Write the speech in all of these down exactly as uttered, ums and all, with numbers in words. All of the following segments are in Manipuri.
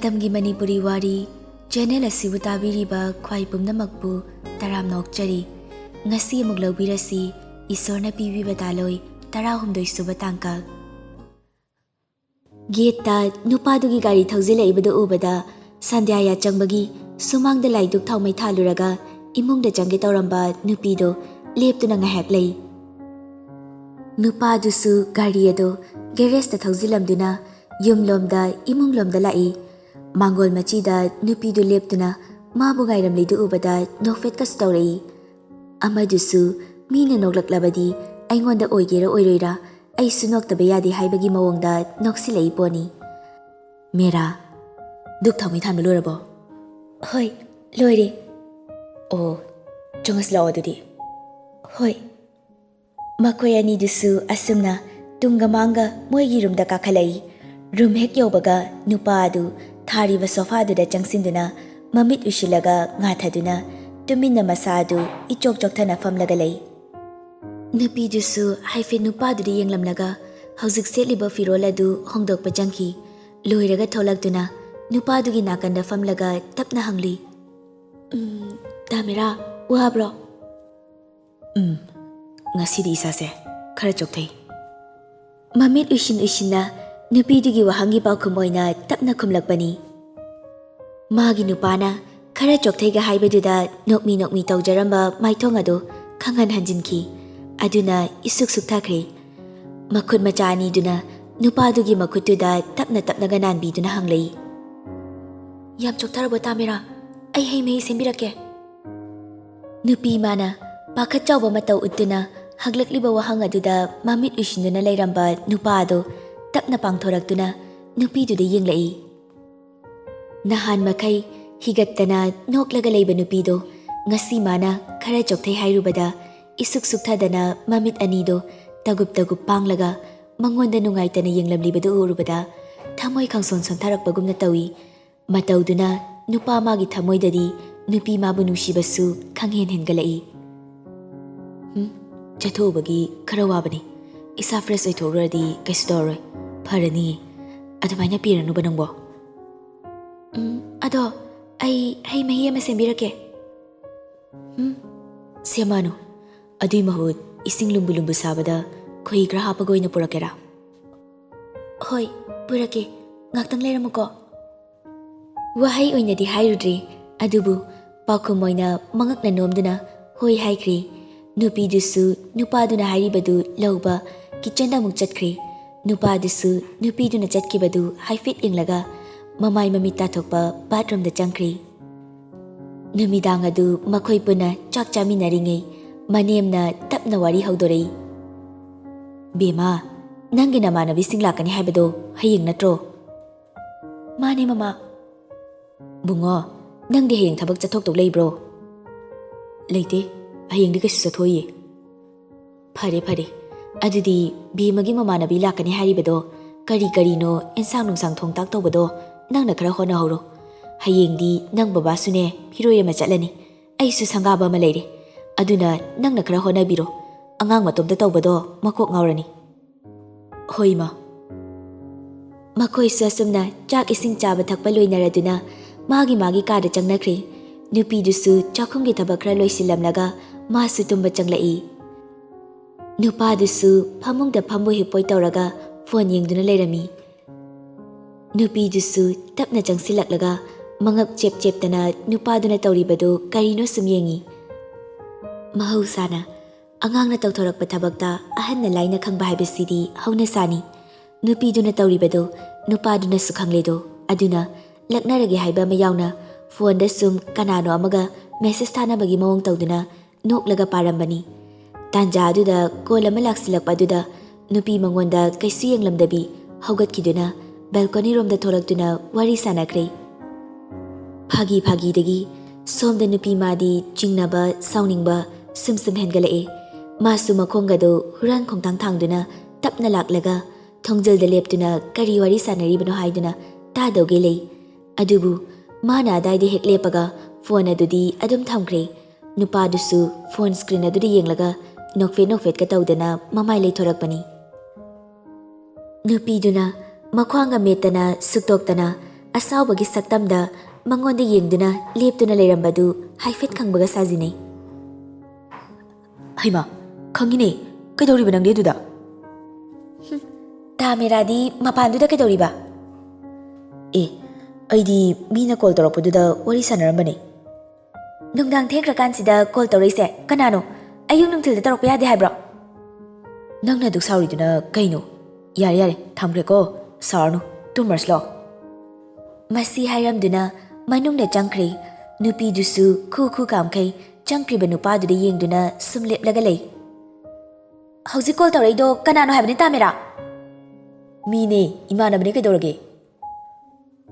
ꯃꯇꯝꯒꯤ ꯃꯅꯤꯄꯨꯔꯤ ꯋꯥꯔꯤ ꯆꯦꯅꯦꯜ ꯑꯁꯤꯕꯨ ꯇꯥꯕꯤꯔꯤꯕ ꯈ꯭ꯋꯥꯏ ꯄꯨꯝꯅꯃꯛꯄꯨ ꯇꯔꯥꯝꯅ ꯑꯣꯛꯆꯔꯤ꯫ ꯉꯁꯤ ꯑꯃꯨꯛ ꯂꯧꯕꯤꯔꯁꯤ ꯏꯁꯣꯔꯅ ꯄꯤꯕꯤꯕ ꯇꯥꯂꯣꯏ ꯇꯔꯥꯍꯨꯝꯗꯣꯏ ꯁꯨꯕ ꯇꯥꯡꯀꯛ꯫ ꯒꯦꯠꯇ ꯅꯨꯄꯥꯗꯨꯒꯤ ꯒꯥꯔꯤ ꯊꯧꯖꯤꯜꯂꯛꯏꯕꯗꯨ ꯎꯕꯗ ꯁꯟꯙ꯭ꯌꯥ ꯌꯥꯆꯪꯕꯒꯤ ꯁꯨꯃꯥꯡꯗ ꯂꯥꯏꯗꯨꯛ ꯊꯥꯎꯃꯩ ꯊꯥꯜꯂꯨꯔꯒ ꯏꯃꯨꯡꯗ ꯆꯪꯒꯦ ꯇꯧꯔꯝꯕ ꯅꯨꯄꯤꯗꯨ ꯂꯦꯞꯇꯨꯅ ꯉꯥꯏꯍꯥꯛ ꯂꯩ꯫ ꯅꯨꯄꯥꯗꯨꯁꯨ ꯒꯥꯔꯤ ꯑꯗꯨ ꯒꯦꯔꯦꯖꯇ ꯊꯧꯖꯤꯜꯂꯝꯗꯨꯅ ꯌꯨꯝꯂꯣꯝꯗ, ꯏꯃꯨꯡꯂꯣꯝꯗ ꯂꯥꯛꯏ꯫ ꯃꯥꯡꯒꯣꯜ ꯃꯆꯤꯗ ꯅꯨꯄꯤꯗꯨ ꯂꯦꯞꯇꯨꯅ ꯃꯥꯕꯨ ꯉꯥꯏꯔꯝꯂꯤꯗꯨ ꯎꯕꯗ ꯅꯣꯛꯐꯦꯠꯀꯁꯨ ꯇꯧꯔꯛꯏ꯫ ꯑꯃꯗꯨꯁꯨ ꯃꯤꯅ ꯅꯣꯛꯂꯛꯂꯕꯗꯤ ꯑꯩꯉꯣꯟꯗ ꯑꯣꯏꯒꯦꯔꯥ ꯑꯣꯏꯔꯣꯏꯔꯥ ꯑꯩꯁꯨ ꯅꯣꯛꯇꯕ ꯌꯥꯗꯦ ꯍꯥꯏꯕꯒꯤ ꯃꯑꯣꯡꯗ ꯅꯣꯛꯁꯤꯜꯂꯛꯏ ꯄꯣꯠꯅꯤ꯫ "ꯃꯦꯔꯥ, ꯗꯨꯛ ꯊꯥꯎꯃꯩ ꯊꯥꯟꯕ ꯂꯣꯏꯔꯕꯣ?" "ꯍꯣꯏ, ꯂꯣꯏꯔꯦ꯫" "ꯑꯣ, ꯆꯪꯉꯁꯤ ꯂꯥꯛꯑꯣ ꯑꯗꯨꯗꯤ꯫" "ꯍꯣꯏ꯫" ꯃꯈꯣꯏ ꯑꯅꯤꯗꯨꯁꯨ ꯑꯁꯨꯝꯅ ꯇꯨꯡꯒ ꯃꯥꯡꯒ ꯃꯣꯏꯒꯤ ꯔꯨꯝꯗ ꯀꯥꯈꯠꯂꯛꯏ꯫ ꯔꯨꯝ ꯍꯦꯛ ꯌꯧꯕꯒ ꯅꯨꯄꯥ ꯑꯗꯨ ꯊꯥꯔꯤꯕ ꯁꯣꯐꯥꯗꯨꯗ ꯆꯪꯁꯤꯟꯗꯨꯅ ꯃꯃꯤꯠ ꯎꯏꯁꯤꯜꯂꯒ ꯉꯥꯊꯗꯨꯅ ꯇꯨꯃꯤꯟꯅ ꯃꯁꯥ ꯑꯗꯨ ꯏꯆꯣꯛ ꯆꯣꯛꯊꯅ ꯐꯝꯂꯒ ꯂꯩ꯫ ꯅꯨꯄꯤꯗꯨꯁꯨ ꯍꯥꯏꯐꯦꯠ ꯅꯨꯄꯥꯗꯨꯗ ꯌꯦꯡꯂꯝꯂꯒ ꯍꯧꯖꯤꯛ ꯁꯦꯠꯂꯤꯕ ꯐꯤꯔꯣꯜ ꯑꯗꯨ ꯍꯣꯡꯗꯣꯛꯄ ꯆꯪꯈꯤ꯫ ꯂꯣꯏꯔꯒ ꯊꯣꯛꯂꯛꯇꯨꯅ ꯅꯨꯄꯥꯗꯨꯒꯤ ꯅꯥꯀꯟꯗ ꯐꯝꯂꯒ ꯇꯞꯅ ꯍꯪꯂꯤ, "ꯎꯝ, ꯇꯥꯃꯤꯔꯥ, ꯋꯥꯕ꯭ꯔꯣ?" "ꯎꯝ, ꯉꯁꯤꯗꯤ ꯏꯁꯥꯁꯦ ꯈꯔ ꯆꯣꯛꯊꯩ꯫" ꯃꯃꯤꯠ ꯎꯏꯁꯤꯟ ꯎꯏꯁꯤꯟꯅ ꯅꯨꯄꯤꯗꯨꯒꯤ ꯋꯥꯍꯪꯒꯤ ꯄꯥꯎꯈꯨꯝ ꯑꯣꯏꯅ ꯇꯞꯅ ꯈꯨꯝꯂꯛꯄꯅꯤ꯫ ꯃꯥꯒꯤ ꯅꯨꯄꯥꯅ ꯈꯔ ꯆꯣꯛꯊꯩꯒ ꯍꯥꯏꯕꯗꯨꯗ ꯅꯣꯛꯃꯤ ꯅꯣꯛꯃꯤ ꯇꯧꯖꯔꯝꯕ ꯃꯥꯏꯊꯣꯡ ꯑꯗꯨ ꯈꯪꯍꯟ ꯍꯟꯖꯤꯟꯈꯤ꯫ ꯑꯗꯨꯅ ꯏꯁꯨꯛ ꯁꯨꯛꯊꯈ꯭ꯔꯦ꯫ ꯃꯈꯨꯠ ꯃꯆꯥ ꯑꯅꯤꯗꯨꯅ ꯅꯨꯄꯥꯗꯨꯒꯤ ꯃꯈꯨꯠꯇꯨꯗ ꯇꯞꯅ ꯇꯞꯅꯒ ꯅꯥꯟꯕꯤꯗꯨꯅ ꯍꯪꯂꯛꯏ, "ꯌꯥꯝ ꯆꯣꯛꯊꯔꯕꯣ ꯇꯥꯃꯤꯔꯥ? ꯑꯩ ꯍꯩ ꯃꯍꯤ ꯁꯦꯝꯕꯤꯔꯛꯀꯦ꯫" ꯅꯨꯄꯤ ꯃꯥꯅ ꯄꯥꯈꯠ ꯆꯥꯎꯕ ꯃꯇꯧ ꯎꯠꯇꯨꯅ ꯍꯪꯂꯛꯂꯤꯕ ꯋꯥꯍꯪ ꯑꯗꯨꯗ ꯃꯃꯤꯠ ꯎꯏꯁꯤꯟꯗꯨꯅ ꯂꯩꯔꯝꯕ ꯅꯨꯄꯥ ꯑꯗꯨ ꯇꯞꯅ ꯄꯥꯡꯊꯣꯔꯛꯇꯨꯅ ꯅꯨꯄꯤꯗꯨꯗ ꯌꯦꯡꯂꯛꯏ꯫ ꯅꯍꯥꯟ ꯃꯈꯩ ꯍꯤꯒꯠꯇꯅ ꯅꯣꯛꯂꯒ ꯂꯩꯕ ꯅꯨꯄꯤꯗꯣ ꯉꯁꯤ ꯃꯥꯅ ꯈꯔ ꯆꯣꯛꯊꯩ ꯍꯥꯏꯔꯨꯕꯗ ꯏꯁꯨꯛ ꯁꯨꯛꯊꯗꯅ ꯃꯃꯤꯠ ꯑꯅꯤꯗꯣ ꯇꯒꯨꯞ ꯇꯒꯨꯞ ꯄꯥꯡꯂꯒ ꯃꯉꯣꯟꯗ ꯅꯨꯡꯉꯥꯏꯇꯅ ꯌꯦꯡꯂꯝꯂꯤꯕꯗꯨ ꯎꯔꯨꯕꯗ ꯊꯃꯣꯏ ꯈꯪꯁꯣꯟ ꯁꯣꯟꯊꯔꯛꯄꯒꯨꯝꯅ ꯇꯧꯏ꯫ ꯃꯇꯧꯗꯨꯅ ꯅꯨꯄꯥ ꯃꯥꯒꯤ ꯊꯃꯣꯏꯗꯗꯤ ꯅꯨꯄꯤ ꯃꯥꯕꯨ ꯅꯨꯡꯁꯤꯕꯁꯨ ꯈꯪꯍꯦꯟ ꯍꯦꯟꯒꯠꯂꯛꯏ꯫ "ꯍꯨꯝ, ꯆꯠꯊꯣꯛꯎꯕꯒꯤ ꯈꯔ ꯋꯥꯕꯅꯤ꯫ ꯏꯁꯥ ꯐ꯭ꯔꯦꯁ ꯑꯣꯏꯊꯣꯛꯂꯨꯔꯗꯤ ꯀꯩꯁꯨ ꯇꯧꯔꯔꯣꯏ꯫ ꯐꯔꯅꯤꯌꯦ꯫ ꯑꯗꯨꯃꯥꯏꯅ ꯄꯤꯔꯅꯨꯕ ꯅꯪꯕꯣ꯫" ꯎꯝ, ꯑꯗꯣ ꯑꯩ ꯍꯩ ꯃꯍꯤ ꯑꯃ ꯁꯦꯝꯕꯤꯔꯛꯀꯦ꯫ ꯎꯝ, ꯁꯦꯝꯃꯅꯨ꯫ ꯑꯗꯨꯏ ꯃꯍꯨꯠ ꯏꯁꯤꯡ ꯂꯨꯝꯕꯨ ꯂꯨꯝꯕꯨ ꯁꯥꯕꯗ ꯈꯣꯏꯍꯤ ꯈꯔ ꯍꯥꯞꯄꯒ ꯑꯣꯏꯅ ꯄꯨꯔꯛꯀꯦꯔꯥ? ꯍꯣꯏ, ꯄꯨꯔꯛꯀꯦ꯫ ꯉꯥꯛꯇꯪ ꯂꯩꯔꯝꯃꯨꯀꯣ꯫ ꯋꯥꯍꯩ ꯑꯣꯏꯅꯗꯤ ꯍꯥꯏꯔꯨꯗ꯭ꯔꯤ, ꯑꯗꯨꯕꯨ ꯄꯥꯎꯈꯨꯝ ꯑꯣꯏꯅ ꯃꯉꯛꯅ ꯅꯣꯝꯗꯨꯅ ꯍꯣꯏ ꯍꯥꯏꯈ꯭ꯔꯤ꯫ ꯅꯨꯄꯤꯗꯨꯁꯨ ꯅꯨꯄꯥꯗꯨꯅ ꯍꯥꯏꯔꯤꯕꯗꯨ ꯂꯧꯕ ꯀꯤꯆꯟꯗ ꯑꯃꯨꯛ ꯆꯠꯈ꯭ꯔꯤ꯫ ꯅꯨꯄꯥꯗꯨꯁꯨ ꯅꯨꯄꯤꯗꯨꯅ ꯆꯠꯈꯤꯕꯗꯨ ꯍꯥꯏꯐꯦꯠ ꯌꯦꯡꯂꯒ ꯃꯃꯥꯏ ꯃꯃꯤꯠ ꯇꯥꯊꯣꯛꯄ ꯕꯥꯠꯔꯨꯝꯗ ꯆꯪꯈ꯭ꯔꯤ꯫ ꯅꯨꯃꯤꯗꯥꯡ ꯑꯗꯨ ꯃꯈꯣꯏ ꯄꯨꯟꯅ ꯆꯥꯛ ꯆꯥꯃꯤꯟꯅꯔꯤꯉꯩ ꯃꯅꯦꯝꯅ ꯇꯞꯅ ꯋꯥꯔꯤ ꯍꯧꯗꯣꯔꯛꯏ꯫ "ꯕꯦꯝꯃ, ꯅꯪꯒꯤ ꯅꯃꯥꯟꯅꯕꯤꯁꯤꯡ ꯂꯥꯛꯀꯅꯤ ꯍꯥꯏꯕꯗꯣ ꯍꯌꯦꯡ ꯅꯠꯇ꯭ꯔꯣ?" "ꯃꯥꯅꯦ, ꯃꯃꯥ꯫" "ꯕꯨꯡꯉꯣ, ꯅꯪꯗꯤ ꯍꯌꯦꯡ ꯊꯕꯛ ꯆꯠꯊꯣꯛꯇꯧ ꯂꯩꯕ꯭ꯔꯣ?" "ꯂꯩꯇꯦ, ꯍꯌꯦꯡꯗꯤ ꯀꯩꯁꯨ ꯆꯠꯊꯣꯛꯏꯌꯦ꯫" "ꯐꯔꯦ, ꯐꯔꯦ꯫ ꯑꯗꯨꯗꯤ ꯕꯦꯝꯃꯒꯤ ꯃꯃꯥꯟꯅꯕꯤ ꯂꯥꯛꯀꯅꯤ ꯍꯥꯏꯔꯤꯕꯗꯣ ꯀꯔꯤ ꯀꯔꯤꯅꯣ, ꯑꯦꯟꯁꯥꯡ ꯅꯨꯡꯁꯥꯡ ꯊꯣꯡ ꯇꯥꯛ ꯇꯧꯕꯗꯣ ꯅꯪꯅ ꯈꯔ ꯍꯣꯠꯅꯍꯧꯔꯣ꯫ ꯍꯌꯦꯡꯗꯤ ꯅꯪ ꯕꯕꯥꯁꯨꯅꯦ ꯐꯤꯔꯣꯏ ꯑꯃ ꯆꯠꯂꯅꯤ꯫ ꯑꯩꯁꯨ ꯁꯪꯒꯥꯕ ꯑꯃ ꯂꯩꯔꯦ꯫ ꯑꯗꯨꯅ ꯅꯪꯅ ꯈꯔ ꯍꯣꯠꯅꯕꯤꯔꯣ꯫ ꯑꯉꯥꯡ ꯃꯇꯣꯝꯇ ꯇꯧꯕꯗꯣ ꯃꯀꯣꯛ ꯉꯥꯎꯔꯅꯤ꯫" "ꯍꯣꯏ, ꯏꯃꯥ꯫" ꯃꯈꯣꯏꯁꯨ ꯑꯁꯨꯝꯅ ꯆꯥꯛ ꯏꯁꯤꯡ ꯆꯥꯕ ꯊꯛꯄ ꯂꯣꯏꯅꯔꯗꯨꯅ ꯃꯥꯒꯤ ꯃꯥꯒꯤ ꯀꯥꯗ ꯆꯪꯅꯈ꯭ꯔꯦ꯫ ꯅꯨꯄꯤꯗꯨꯁꯨ ꯆꯥꯛꯈꯨꯝꯒꯤ ꯊꯕꯛ ꯈꯔ ꯂꯣꯏꯁꯤꯜꯂꯝꯂꯒ ꯃꯥꯁꯨ ꯇꯨꯝꯕ ꯆꯪꯂꯛꯏ꯫ ꯅꯨꯄꯥꯗꯨꯁꯨ ꯐꯃꯨꯡꯗ ꯐꯝꯕꯣꯏ ꯍꯤꯞꯄꯣꯏ ꯇꯧꯔꯒ ꯐꯣꯟ ꯌꯦꯡꯗꯨꯅ ꯂꯩꯔꯝꯃꯤ꯫ ꯅꯨꯄꯤꯗꯨꯁꯨ ꯇꯞꯅ ꯆꯪꯁꯤꯜꯂꯛꯂꯒ ꯃꯉꯛ ꯆꯦꯞ ꯆꯦꯞꯇꯅ ꯅꯨꯄꯥꯗꯨꯅ ꯇꯧꯔꯤꯕꯗꯨ ꯀꯔꯤꯅꯣ ꯁꯨꯝ ꯌꯦꯡꯉꯤ꯫ ꯃꯍꯧꯁꯥꯅ ꯑꯉꯥꯡꯅ ꯇꯧꯊꯣꯔꯛꯄ ꯊꯕꯛꯇ ꯑꯍꯟꯅ ꯂꯥꯏꯅ ꯈꯪꯕ ꯍꯥꯏꯕꯁꯤꯗꯤ ꯍꯧꯅꯁꯥꯅꯤ꯫ ꯅꯨꯄꯤꯗꯨꯅ ꯇꯧꯔꯤꯕꯗꯨ ꯅꯨꯄꯥꯗꯨꯅꯁꯨ ꯈꯪꯂꯦꯗꯣ꯫ ꯑꯗꯨꯅ ꯂꯛꯅꯔꯒꯦ ꯍꯥꯏꯕ ꯑꯃ ꯌꯥꯎꯅ ꯐꯣꯟꯗ ꯁꯨꯝ ꯀꯅꯥꯅꯣ ꯑꯃꯒ ꯃꯦꯁꯦꯖ ꯊꯥꯅꯕꯒꯤ ꯃꯑꯣꯡ ꯇꯧꯗꯨꯅ ꯅꯣꯛꯂꯒ ꯄꯥꯔꯝꯕꯅꯤ꯫ ꯇꯥꯟꯖꯥ ꯑꯗꯨꯗ ꯀꯣꯜ ꯑꯃ ꯂꯥꯛꯁꯤꯜꯂꯛꯄ ꯑꯗꯨꯗ ꯅꯨꯄꯤ ꯃꯉꯣꯟꯗ ꯀꯩꯁꯨ ꯌꯦꯡꯂꯝꯗꯕꯤ ꯍꯧꯒꯠꯈꯤꯗꯨꯅ ꯕꯦꯜꯀꯣꯅꯤꯔꯣꯝꯗ ꯊꯣꯛꯂꯛꯇꯨꯅ ꯋꯥꯔꯤ ꯁꯥꯟꯅꯈ꯭ꯔꯦ꯫ ꯐꯥꯒꯤ ꯐꯥꯒꯤꯗꯒꯤ ꯁꯣꯝꯗ ꯅꯨꯄꯤ ꯃꯥꯗꯤ ꯆꯤꯡꯅꯕ, ꯁꯥꯎꯅꯤꯡꯕ ꯁꯨꯝ ꯁꯨꯝ ꯍꯦꯟꯒꯠꯂꯛꯑꯦ꯫ ꯃꯥꯁꯨ ꯃꯈꯣꯡꯒꯗꯣ ꯍꯨꯔꯥꯟ ꯈꯣꯡꯊꯥꯡ ꯊꯥꯡꯗꯨꯅ ꯇꯞꯅ ꯂꯥꯛꯂꯒ ꯊꯣꯡꯖꯤꯜꯗ ꯂꯦꯞꯇꯨꯅ ꯀꯔꯤ ꯋꯥꯔꯤ ꯁꯥꯟꯅꯔꯤꯕꯅꯣ ꯍꯥꯏꯗꯨꯅ ꯇꯥꯗꯧꯒꯦ ꯂꯩ꯫ ꯑꯗꯨꯕꯨ ꯃꯥꯅ ꯑꯗꯥꯏꯗ ꯍꯦꯛ ꯂꯦꯞꯄꯒ ꯐꯣꯟ ꯑꯗꯨꯗꯤ ꯑꯗꯨꯝ ꯊꯝꯈ꯭ꯔꯦ꯫ ꯅꯨꯄꯥꯗꯨꯁꯨ ꯐꯣꯟ ꯁ꯭ꯀ꯭ꯔꯤꯟ ꯑꯗꯨꯗ ꯌꯦꯡꯂꯒ ꯅꯣꯛꯐꯦꯠ ꯅꯣꯛꯐꯦꯠꯀ ꯇꯧꯗꯅ ꯃꯃꯥꯏ ꯂꯩꯊꯣꯔꯛꯄꯅꯤ꯫ ꯅꯨꯄꯤꯗꯨꯅ ꯃꯈ꯭ꯋꯥꯡꯒ ꯃꯦꯠꯇꯅ ꯁꯨꯛꯇꯣꯛꯇꯅ ꯑꯁꯥꯎꯕꯒꯤ ꯁꯛꯇꯝꯗ ꯃꯉꯣꯟꯗ ꯌꯦꯡꯗꯨꯅ ꯂꯦꯞꯇꯨꯅ ꯂꯩꯔꯝꯕꯗꯨ ꯍꯥꯏꯐꯦꯠ ꯈꯪꯕꯒ ꯁꯥꯖꯤꯟꯅꯩ꯫ "ꯍꯩꯃꯥ, ꯈꯪꯉꯤꯅꯦ꯫ ꯀꯩꯗꯧꯔꯤꯕ ꯅꯪꯗꯤ ꯑꯗꯨꯗ?" "ꯍꯨꯝ, ꯇꯥ ꯃꯦꯔꯥꯗꯤ ꯃꯄꯥꯟꯗꯨꯗ ꯀꯩꯗꯧꯔꯤꯕ?" "ꯑꯦ, ꯑꯩꯗꯤ ꯃꯤꯅ ꯀꯣꯜ ꯇꯧꯔꯛꯄꯗꯨꯗ ꯋꯥꯔꯤ ꯁꯥꯟꯅꯔꯝꯕꯅꯦ꯫" "ꯅꯨꯡꯗꯥꯡ ꯊꯦꯡꯈ꯭ꯔꯀꯥꯟꯁꯤꯗ ꯀꯣꯜ ꯇꯧꯔꯛꯏꯁꯦ ꯀꯅꯥꯅꯣ? ꯑꯌꯨꯛ ꯅꯨꯡꯊꯤꯜꯗ ꯇꯧꯔꯛꯄ ꯌꯥꯗꯦ ꯍꯥꯏꯕ꯭ꯔꯣ?" "ꯅꯪꯅ ꯑꯗꯨꯛ ꯁꯥꯎꯔꯤꯗꯨꯅ ꯀꯩꯅꯣ? ꯌꯥꯔꯦ, ꯌꯥꯔꯦ, ꯊꯝꯈ꯭ꯔꯦꯀꯣ꯫ ꯁꯥꯎꯔꯅꯨ, ꯇꯨꯝꯃꯔꯁꯤ ꯂꯥꯛꯑꯣ꯫" ꯃꯁꯤ ꯍꯥꯏꯔꯝꯗꯨꯅ ꯃꯅꯨꯡꯗ ꯆꯪꯈ꯭ꯔꯦ꯫ ꯅꯨꯄꯤꯗꯨꯁꯨ ꯈꯨ ꯈꯨ ꯀꯥꯝꯈꯩ ꯆꯪꯈ꯭ꯔꯤꯕ ꯅꯨꯄꯥꯗꯨꯗ ꯌꯦꯡꯗꯨꯅ ꯁꯨꯝ ꯂꯦꯞꯂꯒ ꯂꯩ꯫ "ꯍꯧꯖꯤꯛ ꯀꯣꯜ ꯇꯧꯔꯛꯏꯗꯣ ꯀꯅꯥꯅꯣ ꯍꯥꯏꯕꯅꯤ, ꯇꯥꯃꯦꯔꯥ?" "ꯃꯤꯅꯦ, ꯏꯃꯥꯟꯅꯕꯅꯦ, ꯀꯩꯗꯧꯔꯒꯦ?"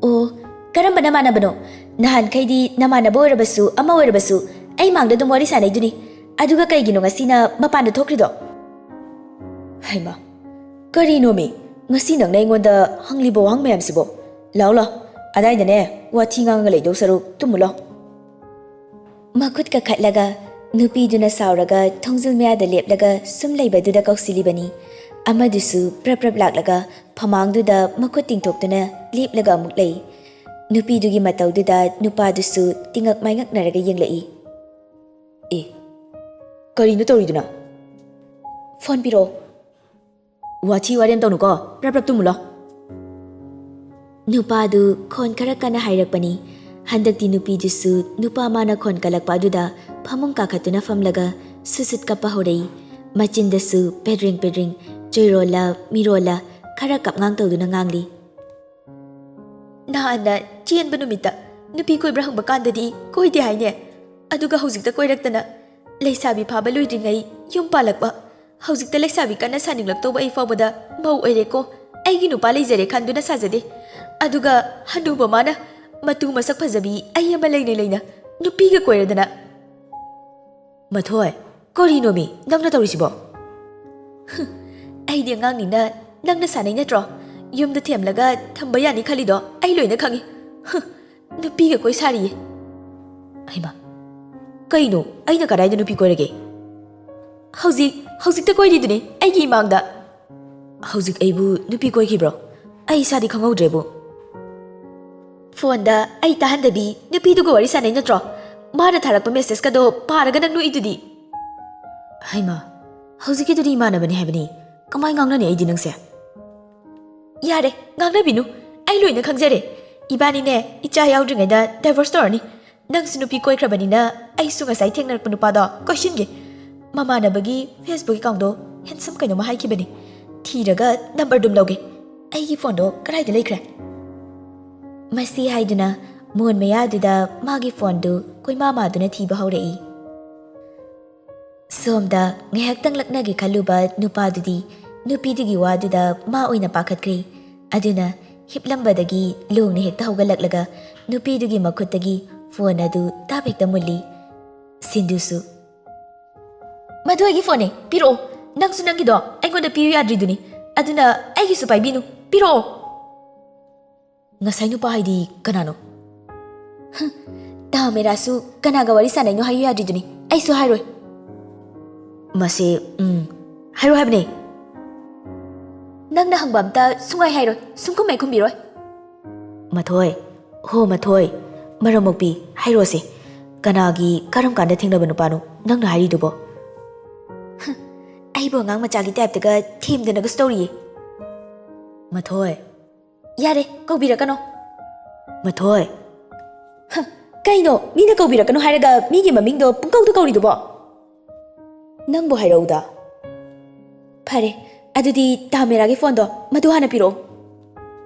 "ꯑꯣ, ꯀꯔꯝꯕ ꯅꯃꯥꯟꯅꯕꯅꯣ? ꯅꯍꯥꯟꯈꯩꯗꯤ ꯅꯃꯥꯟꯅꯕ ꯑꯣꯏꯔꯕꯁꯨ ꯑꯃ ꯑꯣꯏꯔꯕꯁꯨ ꯑꯩ ꯃꯥꯡꯗ ꯑꯗꯨꯝ ꯋꯥꯔꯤ ꯁꯥꯟꯅꯩꯗꯨꯅꯤ꯫ ꯑꯗꯨꯒ ꯀꯩꯒꯤꯅꯣ ꯉꯁꯤꯅ ꯃꯄꯥꯟꯗ ꯊꯣꯛꯈ꯭ꯔꯤꯗꯣ?" "ꯍꯩꯃꯥ, ꯀꯔꯤꯅꯣꯃꯤ? ꯉꯁꯤ ꯅꯪꯅ ꯑꯩꯉꯣꯟꯗ ꯍꯪꯂꯤꯕ ꯋꯥꯍꯪ ꯃꯌꯥꯝꯁꯤꯕꯣ? ꯂꯥꯎ ꯂꯥꯎ, ꯑꯗꯥꯏꯗꯅꯦ ꯋꯥꯊꯤ ꯉꯥꯡꯉꯒ ꯂꯩꯗꯧ ꯁꯔꯨꯛ ꯇꯨꯝꯃꯨ ꯂꯥꯎ꯫" ꯃꯈꯨꯠ ꯀꯥꯈꯠꯂꯒ ꯅꯨꯄꯤꯗꯨꯅ ꯁꯥꯎꯔꯒ ꯊꯣꯡꯖꯤꯜ ꯃꯌꯥꯗ ꯂꯦꯞꯂꯒ ꯁꯨꯝ ꯂꯩꯕꯗꯨꯗ ꯀꯧꯁꯤꯜꯂꯤꯕꯅꯤ꯫ ꯑꯃꯗꯨꯁꯨ ꯄ꯭ꯔꯞ ꯄ꯭ꯔꯞ ꯂꯥꯛꯂꯒ ꯐꯃꯥꯡꯗꯨꯗ ꯃꯈꯨꯠ ꯇꯤꯡꯊꯣꯛꯇꯨꯅ ꯂꯦꯞꯂꯒ ꯑꯃꯨꯛ ꯂꯩ꯫ ꯅꯨꯄꯤꯗꯨꯒꯤ ꯃꯇꯧꯗꯨꯗ ꯅꯨꯄꯥꯗꯨꯁꯨ ꯇꯤꯉꯛ ꯃꯥꯏꯉꯛꯅꯔꯒ ꯌꯦꯡꯂꯛꯏ꯫ "ꯑꯦ, ꯀꯔꯤꯅꯣ ꯇꯧꯔꯤꯗꯨꯅ?" "ꯐꯣꯟ ꯄꯤꯔꯛꯑꯣ꯫" "ꯋꯥꯊꯤ ꯋꯥꯔꯦꯝ ꯇꯧꯅꯨꯀꯣ, ꯄ꯭ꯔꯞ ꯄ꯭ꯔꯞ ꯇꯨꯝꯃꯨ ꯂꯥꯎ꯫" ꯅꯨꯄꯥꯗꯨ ꯈꯣꯟ ꯈꯔ ꯀꯟꯅ ꯍꯥꯏꯔꯛꯄꯅꯤ꯫ ꯍꯟꯗꯛꯇꯤ ꯅꯨꯄꯤꯗꯨꯁꯨ ꯅꯨꯄꯥ ꯃꯥꯅ ꯈꯣꯟ ꯀꯜꯂꯛꯄ ꯑꯗꯨꯗ ꯐꯃꯨꯡ ꯀꯥꯈꯠꯇꯨꯅ ꯐꯝꯂꯒ ꯁꯨꯠ ꯁꯨꯠ ꯀꯞꯄ ꯍꯧꯔꯛꯏ꯫ ꯃꯆꯤꯟꯗꯁꯨ ꯄꯦꯗ꯭ꯔꯤꯡ ꯄꯦꯗ꯭ꯔꯤꯡ, ꯆꯣꯏꯔꯣꯜꯂ ꯃꯤꯔꯣꯜꯂ ꯈꯔ ꯀꯞꯉꯥꯡ ꯇꯧꯗꯨꯅ ꯉꯥꯡꯂꯤ꯫ "ꯅꯍꯥꯟꯅ ꯆꯦꯟꯕ ꯅꯨꯃꯤꯠꯇ ꯅꯨꯄꯤ ꯀꯣꯏꯕ꯭ꯔꯥ ꯍꯪꯕ ꯀꯥꯟꯗꯗꯤ ꯀꯣꯏꯗꯦ ꯍꯥꯏꯅꯦ꯫ ꯑꯗꯨꯒ ꯍꯧꯖꯤꯛꯇ ꯀꯣꯏꯔꯛꯇꯅ ꯂꯩꯁꯥꯕꯤ ꯐꯥꯕ ꯂꯣꯏꯗ꯭ꯔꯤꯉꯩ ꯌꯨꯝ ꯄꯥꯜꯂꯛꯄ꯫ ꯍꯧꯖꯤꯛꯇ ꯂꯩꯁꯥꯕꯤ ꯀꯟꯅ ꯁꯥꯅꯤꯡꯂꯛꯇꯧꯕ ꯑꯩ ꯐꯥꯎꯕꯗ ꯃꯧ ꯑꯣꯏꯔꯦꯀꯣ꯫ ꯑꯩꯒꯤ ꯅꯨꯄꯥ ꯂꯩꯖꯔꯦ ꯈꯟꯗꯨꯅ ꯁꯥꯖꯗꯦ꯫ ꯑꯗꯨꯒ ꯍꯅꯨꯕ ꯃꯥꯅ ꯃꯇꯨ ꯃꯁꯛ ꯐꯖꯕꯤ ꯑꯩ ꯑꯃ ꯂꯩꯅ ꯂꯩꯅ ꯅꯨꯄꯤꯒ ꯀꯣꯏꯔꯗꯅ꯫" "ꯃꯊꯣꯏ, ꯀꯔꯤꯅꯣꯃꯤ ꯅꯪꯅ ꯇꯧꯔꯤꯁꯤꯕꯣ?" "ꯍꯨꯝ, ꯑꯩꯗꯤ ꯑꯉꯥꯡꯅꯤꯅ ꯅꯪꯅ ꯁꯥꯟꯅꯩ ꯅꯠꯇ꯭ꯔꯣ? ꯌꯨꯝꯗ ꯊꯦꯝꯂꯒ ꯊꯝꯕ ꯌꯥꯅꯤ ꯈꯜꯂꯤꯗꯣ ꯑꯩ ꯂꯣꯏꯅ ꯈꯪꯉꯤ꯫ ꯍꯨꯝ, ꯅꯨꯄꯤꯒ ꯀꯣꯏ ꯁꯥꯔꯤꯌꯦ꯫" "ꯍꯩꯃꯥ, ꯀꯩꯅꯣ? ꯑꯩꯅ ꯀꯗꯥꯏꯗ ꯅꯨꯄꯤ ꯀꯣꯏꯔꯒꯦ?" "ꯍꯧꯖꯤꯛ, ꯍꯧꯖꯤꯛꯇ ꯀꯣꯏꯔꯤꯗꯨꯅꯤ ꯑꯩꯒꯤ ꯏꯃꯥꯡꯗ꯫" "ꯍꯧꯖꯤꯛ ꯑꯩꯕꯨ ꯅꯨꯄꯤ ꯀꯣꯏꯈꯤꯕ꯭ꯔꯣ? ꯑꯩ ꯏꯁꯥꯗꯤ ꯈꯪꯍꯧꯗ꯭ꯔꯦꯕꯨ꯫" ꯐꯣꯟꯗ ꯑꯩ ꯇꯥꯍꯟꯗꯕꯤ ꯅꯨꯄꯤꯗꯨꯒ ꯋꯥꯔꯤ ꯁꯥꯟꯅꯩ ꯅꯠꯇ꯭ꯔꯣ? ꯃꯥꯅ ꯊꯥꯔꯛꯄ ꯃꯦꯁꯦꯖꯀꯗꯣ ꯄꯥꯔꯒ ꯅꯪ ꯅꯣꯛꯏꯗꯨꯗꯤ꯫ ꯍꯩꯃꯥ, ꯍꯧꯖꯤꯛꯀꯤꯗꯨꯗꯤ ꯏꯃꯥꯟꯅꯕꯅꯤ ꯍꯥꯏꯕꯅꯤ꯫ ꯀꯃꯥꯏ ꯉꯥꯡꯅꯅꯤ ꯑꯩꯗꯤ ꯅꯪꯁꯦ? ꯌꯥꯔꯦ, ꯉꯥꯡꯅꯕꯤꯅꯨ꯫ ꯑꯩ ꯂꯣꯏꯅ ꯈꯪꯖꯔꯦ꯫ ꯏꯕꯥꯅꯤꯅꯦ, ꯏꯆꯥ ꯌꯥꯎꯗ꯭ꯔꯤꯉꯩꯗ ꯗꯥꯏꯚꯣꯔꯁ ꯇꯧꯔꯅꯤ꯫ ꯅꯪꯁꯨ ꯅꯨꯄꯤ ꯀꯣꯏꯈ꯭ꯔꯕꯅꯤꯅ ꯑꯩꯁꯨ ꯉꯁꯥꯏ ꯊꯦꯡꯅꯔꯛꯄ ꯅꯨꯄꯥꯗꯣ ꯀꯣꯏꯁꯤꯟꯒꯦ꯫ ꯃꯃꯥꯟꯅꯕꯒꯤ ꯐꯦꯁꯕꯨꯛ ꯑꯦꯀꯥꯎꯟꯗꯣ ꯍꯦꯟꯁꯝ ꯀꯩꯅꯣꯝꯃ ꯍꯥꯏꯈꯤꯕꯅꯤ꯫ ꯊꯤꯔꯒ ꯅꯝꯕꯔ ꯑꯗꯨꯝ ꯂꯧꯒꯦ꯫ ꯑꯩꯒꯤ ꯐꯣꯟꯗꯣ ꯀꯗꯥꯏꯗ ꯂꯩꯈ꯭ꯔꯦ? ꯃꯁꯤ ꯍꯥꯏꯗꯨꯅ ꯃꯣꯟ ꯃꯌꯥꯗꯨꯗ ꯃꯥꯒꯤ ꯐꯣꯟꯗꯨ ꯀꯣꯏꯃꯥ ꯃꯥꯗꯨꯅ ꯊꯤꯕ ꯍꯧꯔꯛꯏ꯫ ꯁꯣꯝꯗ ꯉꯥꯏꯍꯥꯛꯇꯪ ꯂꯛꯅꯒꯦ ꯈꯜꯂꯨꯕ ꯅꯨꯄꯥꯗꯨꯗꯤ ꯅꯨꯄꯤꯗꯨꯒꯤ ꯋꯥꯗꯨꯗ ꯃꯥ ꯑꯣꯏꯅ ꯄꯥꯈꯠꯈ꯭ꯔꯦ꯫ ꯑꯗꯨꯅ ꯍꯤꯞꯂꯝꯕꯗꯒꯤ ꯂꯣꯡꯅ ꯍꯦꯛꯇ ꯍꯧꯒꯠꯂꯛꯂꯒ ꯅꯨꯄꯤꯗꯨꯒꯤ ꯃꯈꯨꯠꯇꯒꯤ ꯐꯣꯟ ꯑꯗꯨ ꯇꯥꯞ ꯍꯦꯛꯇ ꯃꯨꯜꯂꯤ꯫ ꯁꯤꯟꯗꯨꯁꯨ, "ꯃꯗꯨ ꯑꯩꯒꯤ ꯐꯣꯟꯅꯦ, ꯄꯤꯔꯛꯑꯣ꯫ ꯅꯪꯁꯨ ꯅꯪꯒꯤꯗꯣ ꯑꯩꯉꯣꯟꯗ ꯄꯤꯌꯨ ꯌꯥꯗ꯭ꯔꯤꯗꯨꯅꯤ꯫ ꯑꯗꯨꯅ ꯑꯩꯒꯤꯁꯨ ꯄꯥꯏꯕꯤꯅꯨ, ꯄꯤꯔꯛꯑꯣ!" ꯉꯁꯥꯏ ꯅꯨꯄꯥ ꯍꯥꯏꯗꯤ ꯀꯅꯥꯅꯣ? ꯍꯝ, ꯇꯥ ꯃꯦꯔꯥꯁꯨ ꯀꯅꯥꯒ ꯋꯥꯔꯤ ꯁꯥꯟꯅꯩꯅꯣ ꯍꯥꯏꯌꯨ ꯌꯥꯗ꯭ꯔꯤꯗꯨꯅꯤ꯫ ꯑꯩꯁꯨ ꯍꯥꯏꯔꯣꯏ꯫ ꯃꯁꯤ, ꯎꯝ, ꯍꯥꯏꯔꯣ ꯍꯥꯏꯕꯅꯦ꯫ ꯅꯪꯅ ꯍꯪꯕ ꯑꯝꯇ ꯁꯨꯡꯍꯥꯏ ꯍꯥꯏꯔꯣꯏ, ꯁꯨꯡꯈꯨꯝ ꯍꯦꯛ ꯈꯨꯝꯕꯤꯔꯣꯏ꯫ ꯃꯊꯣꯏ, ꯍꯣ ꯃꯊꯣꯏ, ꯃꯔꯝ ꯃꯣꯛꯄꯤ, ꯍꯥꯏꯔꯣꯁꯦ꯫ ꯀꯅꯥꯒꯤ ꯀꯔꯝ ꯀꯥꯟꯗ ꯊꯦꯡꯅꯕ ꯅꯨꯄꯥꯅꯣ ꯅꯪꯅ ꯍꯥꯏꯔꯤꯗꯨꯕꯣ? ꯍꯝ, ꯑꯩꯕꯨ ꯑꯉꯥꯡ ꯃꯆꯥꯒꯤ ꯇꯥꯏꯞꯇꯒ ꯊꯦꯝꯗꯅꯒꯁꯨ ꯇꯧꯔꯤꯌꯦ꯫ ꯃꯊꯣꯏ, ꯌꯥꯔꯦ, ꯀꯧꯕꯤꯔꯛꯀꯅꯣ꯫ ꯃꯊꯣꯏ꯫ ꯍ, ꯀꯩꯅꯣ, ꯃꯤꯅ ꯀꯧꯕꯤꯔꯛꯀꯅꯣ ꯍꯥꯏꯔꯒ ꯃꯤꯒꯤ ꯃꯃꯤꯡꯗꯣ ꯄꯨꯡꯀꯧꯗ ꯀꯧꯔꯤꯗꯨꯕꯣ? ꯅꯪꯕꯨ ꯍꯥꯏꯔꯛꯎꯗ꯫ ꯐꯔꯦ, ꯑꯗꯨꯗꯤ ꯇꯥ ꯃꯦꯔꯥꯒꯤ ꯐꯣꯟꯗꯣ ꯃꯗꯨ ꯍꯥꯟꯅ ꯄꯤꯔꯛꯑꯣ꯫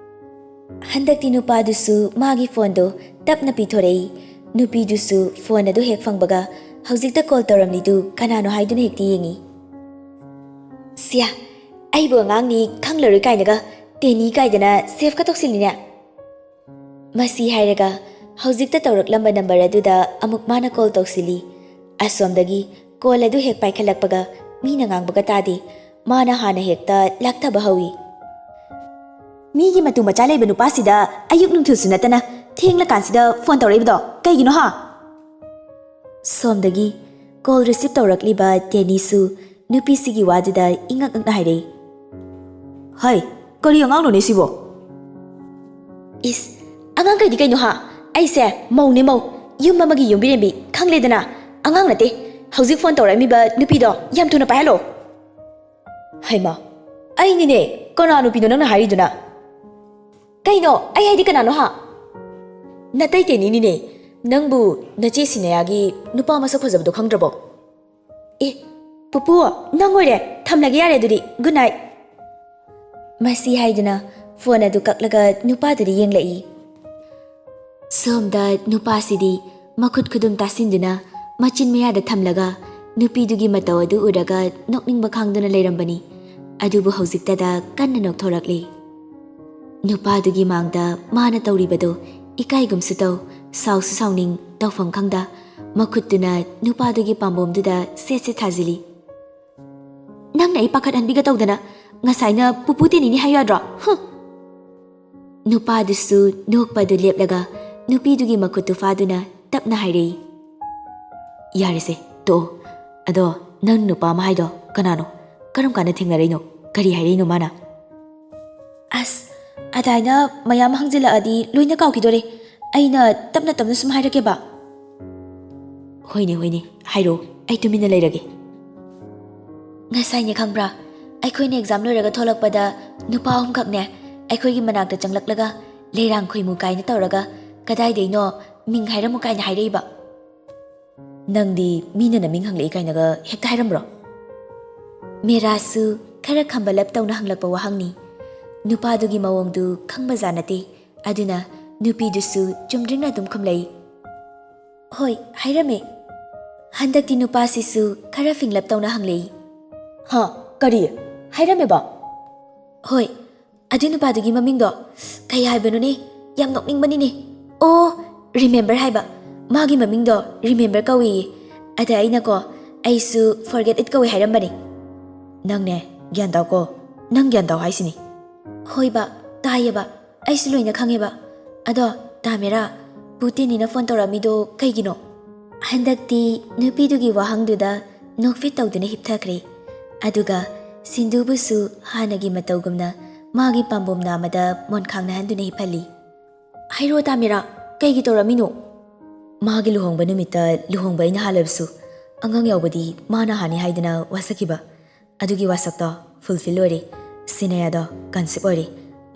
ꯍꯟꯗꯛꯇꯤ ꯅꯨꯄꯥꯗꯨꯁꯨ ꯃꯥꯒꯤ ꯐꯣꯟꯗꯣ ꯇꯞꯅ ꯄꯤꯊꯣꯔꯛꯏ꯫ ꯅꯨꯄꯤꯗꯨꯁꯨ ꯐꯣꯟ ꯑꯗꯨ ꯍꯦꯛ ꯐꯪꯕꯒ, ꯍꯧꯖꯤꯛꯇ ꯀꯣꯜ ꯇꯧꯔꯝꯂꯤꯗꯨ ꯀꯅꯥꯅꯣ ꯍꯥꯏꯗꯨꯅ ꯍꯦꯛꯇ ꯌꯦꯡꯉꯤ꯫ ꯁꯤꯌꯥ, ꯑꯩꯕꯨ ꯑꯉꯥꯡꯅꯤ ꯈꯪꯂꯔꯣꯏ ꯀꯥꯏꯅꯒ ꯇꯦꯅꯤ ꯀꯥꯏꯗꯅ ꯁꯦꯐꯀ ꯇꯧꯁꯤꯜꯂꯤꯅꯦ꯫ ꯃꯁꯤ ꯍꯥꯏꯔꯒ ꯍꯧꯖꯤꯛꯇ ꯇꯧꯔꯛꯂꯝꯕ ꯅꯝꯕꯔ ꯑꯗꯨꯗ ꯑꯃꯨꯛ ꯃꯥꯅ ꯀꯣꯜ ꯇꯧꯁꯤꯜꯂꯤ꯫ ꯑꯁꯣꯝꯗꯒꯤ ꯀꯣꯜ ꯑꯗꯨ ꯍꯦꯛ ꯄꯥꯏꯈꯠꯂꯛꯄꯒ ꯃꯤꯅ ꯉꯥꯡꯕꯒ ꯇꯥꯗꯦ꯫ ꯃꯥꯅ ꯍꯥꯟꯅ ꯍꯦꯛꯇ ꯂꯥꯛꯊꯕ ꯍꯧꯏ꯫ "ꯃꯤꯒꯤ ꯃꯇꯨ ꯃꯆꯥ ꯂꯩꯕ ꯅꯨꯄꯥꯁꯤꯗ ꯑꯌꯨꯛ ꯅꯨꯡꯊꯤꯜꯁꯨ ꯅꯠꯇꯅ ꯊꯦꯡꯂꯀꯥꯟꯁꯤꯗ ꯐꯣꯟ ꯇꯧꯔꯛꯏꯕꯗꯣ ꯀꯩꯒꯤꯅꯣ ꯍꯥ?" ꯁꯣꯝꯗꯒꯤ ꯀꯣꯜ ꯔꯤꯁꯤꯞ ꯇꯧꯔꯛꯂꯤꯕ ꯇꯦꯅꯤꯁꯨ ꯅꯨꯄꯤꯁꯤꯒꯤ ꯋꯥꯗꯨꯗ ꯏꯉꯛ ꯉꯛꯅ ꯍꯥꯏꯔꯛꯏ꯫ "ꯍꯩ, ꯀꯔꯤ ꯑꯉꯥꯡꯅꯣꯅꯦ ꯁꯤꯕꯣ?" "ꯏꯁ, ꯑꯉꯥꯡꯈꯩꯗꯤ ꯀꯩꯅꯣ ꯍꯥ? ꯑꯩꯁꯦ ꯃꯧꯅꯦ ꯃꯧ, ꯌꯨꯝ ꯑꯃꯒꯤ ꯌꯨꯝꯕꯤꯔꯦꯝꯕꯤ, ꯈꯪꯂꯦꯗꯅ꯫ ꯑꯉꯥꯡ ꯅꯠꯇꯦ꯫ ꯍꯧꯖꯤꯛ ꯐꯣꯟ ꯇꯧꯔꯛꯏꯕ ꯅꯨꯄꯤꯗꯣ ꯌꯥꯝ ꯊꯨꯅ ꯄꯥꯏꯍꯜꯂꯣ꯫ ꯍꯩꯃ, ꯑꯩꯅꯤꯅꯦ꯫ ꯀꯅꯥ ꯅꯨꯄꯤꯅꯣ ꯅꯪꯅ ꯍꯥꯏꯔꯤꯗꯨꯅ? ꯀꯩꯅꯣ? ꯑꯩ ꯍꯥꯏꯗꯤ ꯀꯅꯥꯅꯣ ꯍꯥ? ꯅꯇꯩ ꯀꯩꯅꯤꯅꯤꯅꯦ꯫ ꯅꯪꯕꯨ ꯅꯆꯦ ꯁꯤꯅꯌꯥꯒꯤ ꯅꯨꯄꯥ ꯃꯁꯛ ꯐꯖꯕꯗꯣ ꯈꯪꯗ꯭ꯔꯕꯣ? ꯑꯦ, ꯄꯨꯄꯨ, ꯅꯪ ꯑꯣꯏꯔꯦ꯫ ꯊꯝꯂꯒꯦ ꯌꯥꯔꯦ ꯑꯗꯨꯗꯤ꯫ Good night꯫ ꯃꯁꯤ ꯍꯥꯏꯗꯨꯅ ꯐꯣꯟ ꯑꯗꯨ ꯀꯛꯂꯒ ꯅꯨꯄꯥꯗꯨꯗ ꯌꯦꯡꯂꯛꯏ꯫ ꯁꯣꯝꯗ ꯅꯨꯄꯥꯁꯤꯗꯤ ꯃꯈꯨꯠ ꯈꯨꯗꯨꯝ ꯇꯥꯁꯤꯟꯗꯨꯅ ꯃꯆꯤꯟ ꯃꯌꯥꯗ ꯊꯝꯂꯒ ꯅꯨꯄꯤꯗꯨꯒꯤ ꯃꯇꯧ ꯑꯗꯨ ꯎꯔꯒ ꯅꯣꯛꯅꯤꯡꯕ ꯈꯥꯡꯗꯨꯅ ꯂꯩꯔꯝꯕꯅꯤ꯫ ꯑꯗꯨꯕꯨ ꯍꯧꯖꯤꯛꯇꯗ ꯀꯟꯅ ꯅꯣꯛꯊꯣꯔꯛꯂꯤ꯫ ꯅꯨꯄꯥꯗꯨꯒꯤ ꯃꯥꯡꯗ ꯃꯥꯅ ꯇꯧꯔꯤꯕꯗꯨ ꯏꯀꯥꯏꯒꯨꯝꯁꯨ ꯇꯧ, ꯁꯥꯎꯁꯨ ꯁꯥꯎꯅꯤꯡ, ꯇꯧꯐꯝ ꯈꯪꯗ ꯃꯈꯨꯠꯇꯨꯅ ꯅꯨꯄꯥꯗꯨꯒꯤ ꯄꯥꯝꯕꯣꯝꯗꯨꯗ ꯁꯦꯠ ꯁꯦꯠ ꯊꯥꯖꯤꯜꯂꯤ꯫ "ꯅꯪꯅ ꯑꯩ ꯄꯥꯈꯠꯍꯟꯕꯤꯒ ꯇꯧꯗꯅ, ꯉꯁꯥꯏꯅ ꯄꯨꯄꯨ ꯇꯦꯅꯤꯅꯤ ꯍꯥꯏꯌꯨ ꯌꯥꯗ꯭ꯔꯣ? ꯍꯨꯝ!" ꯅꯨꯄꯥꯗꯨꯁꯨ ꯅꯣꯛꯄꯗꯨ ꯂꯦꯞꯂꯒ ꯅꯨꯄꯤꯗꯨꯒꯤ ꯃꯈꯨꯠꯇꯨ ꯐꯥꯗꯨꯅ ꯇꯞꯅ ꯍꯥꯏꯔꯛꯏ꯫ "ꯌꯥꯔꯦꯁꯦ, ꯇꯣꯛꯑꯣ꯫ ꯑꯗꯣ ꯅꯪ ꯅꯨꯄꯥ ꯑꯃ ꯍꯥꯏꯗꯣ ꯀꯅꯥꯅꯣ? ꯀꯔꯝ ꯀꯥꯟꯗ ꯊꯦꯡꯅꯔꯛꯏꯅꯣ? ꯀꯔꯤ ꯍꯥꯏꯔꯛꯏꯅꯣ ꯃꯥꯅ?" ꯑꯁ, ꯑꯗꯥꯏꯅ ꯃꯌꯥꯝ ꯍꯪꯖꯤꯜꯂꯛꯑꯗꯤ ꯂꯣꯏꯅ ꯀꯥꯎꯈꯤꯗꯣꯔꯦ꯫ ꯑꯩꯅ ꯇꯞꯅ ꯇꯞꯅ ꯁꯨꯝ ꯍꯥꯏꯔꯛꯀꯦꯕ꯫ "ꯍꯣꯏꯅꯦ, ꯍꯣꯏꯅꯦ, ꯍꯥꯏꯔꯛꯑꯣ, ꯑꯩ ꯇꯨꯃꯤꯟꯅ ꯂꯩꯔꯒꯦ꯫" ꯉꯁꯥꯏꯅꯦ ꯈꯪꯕ꯭ꯔꯥ, ꯑꯩꯈꯣꯏꯅ exam ꯂꯣꯏꯔꯒ ꯊꯣꯛꯂꯛꯄꯗ ꯅꯨꯄꯥ ꯑꯍꯨꯝꯈꯛꯅꯦ ꯑꯩꯈꯣꯏꯒꯤ ꯃꯅꯥꯛꯇ ꯆꯪꯂꯛꯂꯒ ꯂꯩꯔꯥꯡ ꯈꯣꯏꯃꯨ ꯀꯥꯏꯅ ꯇꯧꯔꯒ ꯀꯗꯥꯏꯗꯩꯅꯣ ꯃꯤꯡ ꯍꯥꯏꯔꯝꯃꯨ ꯀꯥꯏꯅ ꯍꯥꯏꯔꯛꯏꯕ꯫ "ꯅꯪꯗꯤ ꯃꯤꯅ ꯅꯃꯤꯡ ꯍꯪꯂꯛꯏ ꯀꯥꯏꯅꯒ ꯍꯦꯛꯇ ꯍꯥꯏꯔꯝꯕ꯭ꯔꯣ?" ꯃꯦꯔꯥꯁꯨ ꯈꯔ ꯈꯝꯕꯂꯞ ꯇꯧꯅ ꯍꯪꯂꯛꯄ ꯋꯥꯍꯪꯅꯤ꯫ ꯅꯨꯄꯥꯗꯨꯒꯤ ꯃꯑꯣꯡꯗꯨ ꯈꯪꯕꯖꯥꯠ ꯅꯠꯇꯦ꯫ ꯑꯗꯨꯅ ꯅꯨꯄꯤꯗꯨꯁꯨ ꯆꯨꯝꯗ꯭ꯔꯤꯡꯅ ꯑꯗꯨꯝ ꯈꯨꯝꯂꯛꯏ꯫ "ꯍꯣꯏ, ꯍꯥꯏꯔꯝꯃꯦ꯫ ꯍꯟꯗꯛꯇꯤ ꯅꯨꯄꯥꯁꯤꯁꯨ ꯈꯔ ꯐꯤꯡꯂꯞ ꯇꯧꯅ ꯍꯪꯂꯛꯏ꯫" "ꯍꯥ? ꯀꯔꯤ? ꯍꯥꯏꯔꯝꯃꯦꯕ?" "ꯍꯣꯏ, ꯑꯗꯨ ꯅꯨꯄꯥꯗꯨꯒꯤ ꯃꯃꯤꯡꯗꯣ ꯀꯩ ꯍꯥꯏꯕꯅꯣꯅꯦ? ꯌꯥꯝ ꯅꯣꯛꯅꯤꯡꯕꯅꯤꯅꯦ꯫ ꯑꯣ, ꯔꯤꯃꯦꯝꯕꯔ ꯍꯥꯏꯕ꯫ ꯃꯥꯒꯤ ꯃꯃꯤꯡꯗꯣ ꯔꯤꯃꯦꯝꯕꯔ ꯀꯧꯏꯌꯦ꯫ ꯑꯗ ꯑꯩꯅꯀꯣ, ꯑꯩꯁꯨ ꯐꯣꯔꯒꯦꯠ ꯏꯠ ꯀꯧꯏ ꯍꯥꯏꯔꯝꯕꯅꯦ꯫" "ꯅꯪꯅꯦ, ꯒ꯭ꯌꯥꯟ ꯇꯥꯎꯀꯣ꯫ ꯅꯪ ꯒ꯭ꯌꯥꯟ ꯇꯥꯎ ꯍꯥꯏꯁꯤꯅꯤ꯫" "ꯍꯣꯏꯕ, ꯇꯥꯏꯌꯦꯕ꯫ ꯑꯩꯁꯨ ꯂꯣꯏꯅ ꯈꯪꯉꯦꯕ꯫ ꯑꯗꯣ, ꯇꯥ ꯃꯦꯔꯥ, ꯄꯨ ꯇꯦꯅꯤꯅ ꯐꯣꯟ ꯇꯧꯔꯛꯑꯝꯃꯤꯗꯣ ꯀꯩꯒꯤꯅꯣ?" ꯍꯟꯗꯛꯇꯤ ꯅꯨꯄꯤꯗꯨꯒꯤ ꯋꯥꯍꯪꯗꯨꯗ ꯅꯣꯛꯐꯦꯠ ꯇꯧꯗꯨꯅ ꯍꯤꯞꯊꯈ꯭ꯔꯦ꯫ ꯑꯗꯨꯒ ꯁꯤꯟꯗꯨꯕꯨꯁꯨ ꯍꯥꯟꯅꯒꯤ ꯃꯇꯧꯒꯨꯝꯅ ꯃꯥꯒꯤ ꯄꯥꯝꯕꯣꯝ ꯅꯥꯝꯃꯗ ꯃꯣꯟꯈꯥꯡ ꯅꯥꯍꯟꯗꯨꯅ ꯍꯤꯞꯍꯜꯂꯤ꯫ "ꯍꯥꯏꯔꯣ ꯇꯥꯃꯤꯔꯥ, ꯀꯩꯒꯤ ꯇꯧꯔꯝꯃꯤꯅꯣ?" "ꯃꯥꯒꯤ ꯂꯨꯍꯣꯡꯕ ꯅꯨꯃꯤꯠꯇ ꯂꯨꯍꯣꯡꯕ ꯑꯩꯅ ꯍꯥꯜꯂꯕꯁꯨ ꯑꯉꯥꯡ ꯌꯥꯎꯕꯗꯤ ꯃꯥꯅ ꯍꯥꯟꯅꯤ ꯍꯥꯏꯗꯅ ꯋꯥꯁꯛꯈꯤꯕ꯫ ꯑꯗꯨꯒꯤ ꯋꯥꯁꯛꯇꯣ ꯐꯨꯜꯐꯤꯜ ꯑꯣꯏꯔꯦ꯫ ꯁꯤꯅꯌꯥꯗꯣ ꯀꯟꯁꯤꯞ ꯑꯣꯏꯔꯦ꯫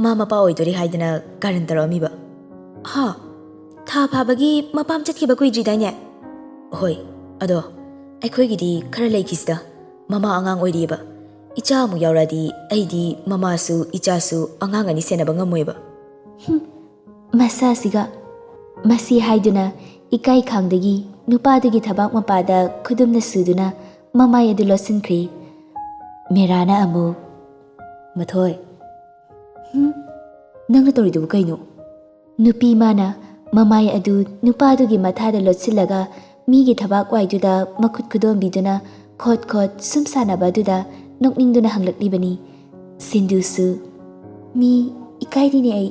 ꯃꯥ ꯃꯄꯥ ꯑꯣꯏꯗꯣꯔꯦ ꯍꯥꯏꯗꯅ ꯀꯥꯔꯟ ꯇꯧꯔꯛꯑꯝꯃꯤꯕ꯫" "ꯍꯥ? ꯊꯥ ꯐꯥꯕꯒꯤ ꯃꯄꯥꯝ ꯆꯠꯈꯤꯕ ꯀꯨꯏꯗ꯭ꯔꯤꯗꯥꯏꯅꯦ?" "ꯍꯣꯏ, ꯑꯗꯣ ꯑꯩꯈꯣꯏꯒꯤꯗꯤ ꯈꯔ ꯂꯩꯈꯤꯁꯤꯗ꯫ ꯃꯃꯥ ꯑꯉꯥꯡ ꯑꯣꯏꯔꯤꯑꯕ꯫ ꯏꯆꯥ ꯑꯃꯨꯛ ꯌꯥꯎꯔꯛꯑꯗꯤ ꯑꯩꯗꯤ ꯃꯃꯥꯁꯨ ꯏꯆꯥꯁꯨ ꯑꯉꯥꯡ ꯑꯅꯤ ꯁꯦꯟꯅꯕ ꯉꯝꯃꯣꯏꯕ꯫" ꯃꯁꯥꯁꯤꯒ꯫ ꯃꯁꯤ ꯍꯥꯏꯗꯨꯅ ꯏꯀꯥꯏ ꯈꯥꯡꯗꯒꯤ ꯅꯨꯄꯥꯗꯨꯒꯤ ꯊꯕꯥꯛ ꯃꯄꯥꯗ ꯈꯨꯗꯨꯝꯅ ꯁꯨꯗꯨꯅ ꯃꯃꯥꯏ ꯑꯗꯨ ꯂꯣꯠꯁꯤꯟꯈ꯭ꯔꯤ꯫ ꯃꯦꯔꯥꯅ ꯑꯃꯨꯛ, "ꯃꯊꯣꯏ, ꯍꯨꯝ? ꯅꯪꯅ ꯇꯧꯔꯤꯗꯨꯕꯨ ꯀꯩꯅꯣ?" ꯅꯨꯄꯤ ꯃꯥꯅ ꯃꯃꯥꯏ ꯑꯗꯨ ꯅꯨꯄꯥꯗꯨꯒꯤ ꯃꯊꯥꯗ ꯂꯣꯠꯁꯤꯜꯂꯒ ꯃꯤꯒꯤ ꯊꯕꯥꯛ ꯋꯥꯏꯗꯨꯗ ꯃꯈꯨꯠ ꯈꯨꯗꯣꯝꯕꯤꯗꯨꯅ ꯈꯣꯠ ꯈꯣꯠ ꯁꯨꯝ ꯁꯥꯟꯅꯕ ꯑꯗꯨꯗ ꯅꯣꯛꯅꯤꯡꯗꯨꯅ ꯍꯪꯂꯛꯂꯤꯕꯅꯤ꯫ ꯁꯤꯟꯗꯨꯁꯨ, "ꯃꯤ ꯏꯀꯥꯏꯔꯤꯅꯦ ꯑꯩ꯫"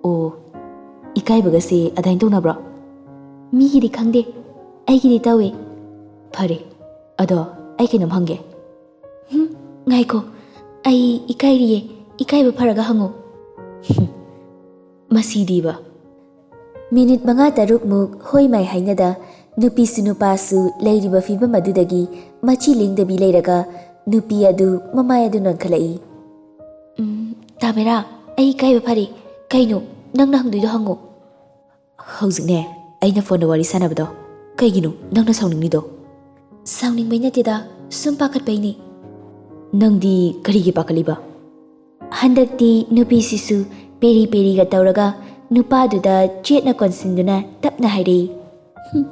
"ꯑꯣ, ꯏꯀꯥꯏꯕꯒꯁꯦ ꯑꯗꯥꯏꯅ ꯇꯧꯅꯕ꯭ꯔꯣ?" "ꯃꯤꯒꯤꯗꯤ ꯈꯪꯗꯦ, ꯑꯩꯒꯤꯗꯤ ꯇꯧꯋꯦ꯫" "ꯐꯔꯦ, ꯑꯗꯣ ꯑꯩ ꯀꯩꯅꯣꯝ ꯍꯪꯒꯦ꯫" "ꯍꯨꯝ, ꯉꯥꯏꯈꯣ, ꯑꯩ ꯏꯀꯥꯏꯔꯤꯌꯦ, ꯏꯀꯥꯏꯕ ꯐꯔꯒ ꯍꯪꯉꯨ꯫" ꯃꯁꯤꯗꯤꯕ꯫ ꯃꯤꯅꯤꯠ ꯃꯉꯥ ꯇꯔꯨꯛꯃꯨꯛ ꯍꯣꯏ ꯃꯥꯏ ꯍꯥꯏꯅꯗ ꯅꯨꯄꯤꯁꯨ ꯅꯨꯄꯥꯁꯨ ꯂꯩꯔꯤꯕ ꯐꯤꯕꯝ ꯑꯗꯨꯗꯒꯤ ꯃꯆꯤ ꯂꯦꯡꯗꯕꯤ ꯂꯩꯔꯒ ꯅꯨꯄꯤ ꯑꯗꯨ ꯃꯃꯥꯏ ꯑꯗꯨ ꯅꯣꯟꯈꯠꯂꯛꯏ꯫ "ꯎꯝ, ꯇꯥꯃꯦꯔꯥ, ꯑꯩ ꯏꯀꯥꯏꯕ ꯐꯔꯦ꯫ ꯀꯩꯅꯣ ꯅꯪꯅ ꯍꯪꯗꯣꯏꯗꯣ ꯍꯪꯉꯣ꯫" "ꯍꯧꯖꯤꯛꯅꯦ ꯑꯩꯅ ꯐꯣꯟꯗ ꯋꯥꯔꯤ ꯁꯥꯟꯅꯕꯗꯣ ꯀꯩꯒꯤꯅꯣ ꯅꯪꯅ ꯁꯥꯎꯅꯤꯡꯂꯤꯗꯣ?" "ꯁꯥꯎꯅꯤꯡꯕꯩ ꯅꯠꯇꯦꯗ, ꯁꯨꯝ ꯄꯥꯈꯠꯄꯩꯅꯦ꯫" "ꯅꯪꯗꯤ ꯀꯔꯤꯒꯤ ꯄꯥꯈꯠꯂꯤꯕ?" ꯍꯟꯗꯛꯇꯤ ꯅꯨꯄꯤꯁꯤꯁꯨ ꯄꯦꯔꯤ ꯄꯦꯔꯤꯒ ꯇꯧꯔꯒ ꯅꯨꯄꯥꯗꯨꯗ ꯆꯦꯠꯅ ꯀꯣꯟꯁꯤꯟꯗꯨꯅ ꯇꯞꯅ ꯍꯥꯏꯔꯛꯏ꯫ "ꯍꯨꯝ,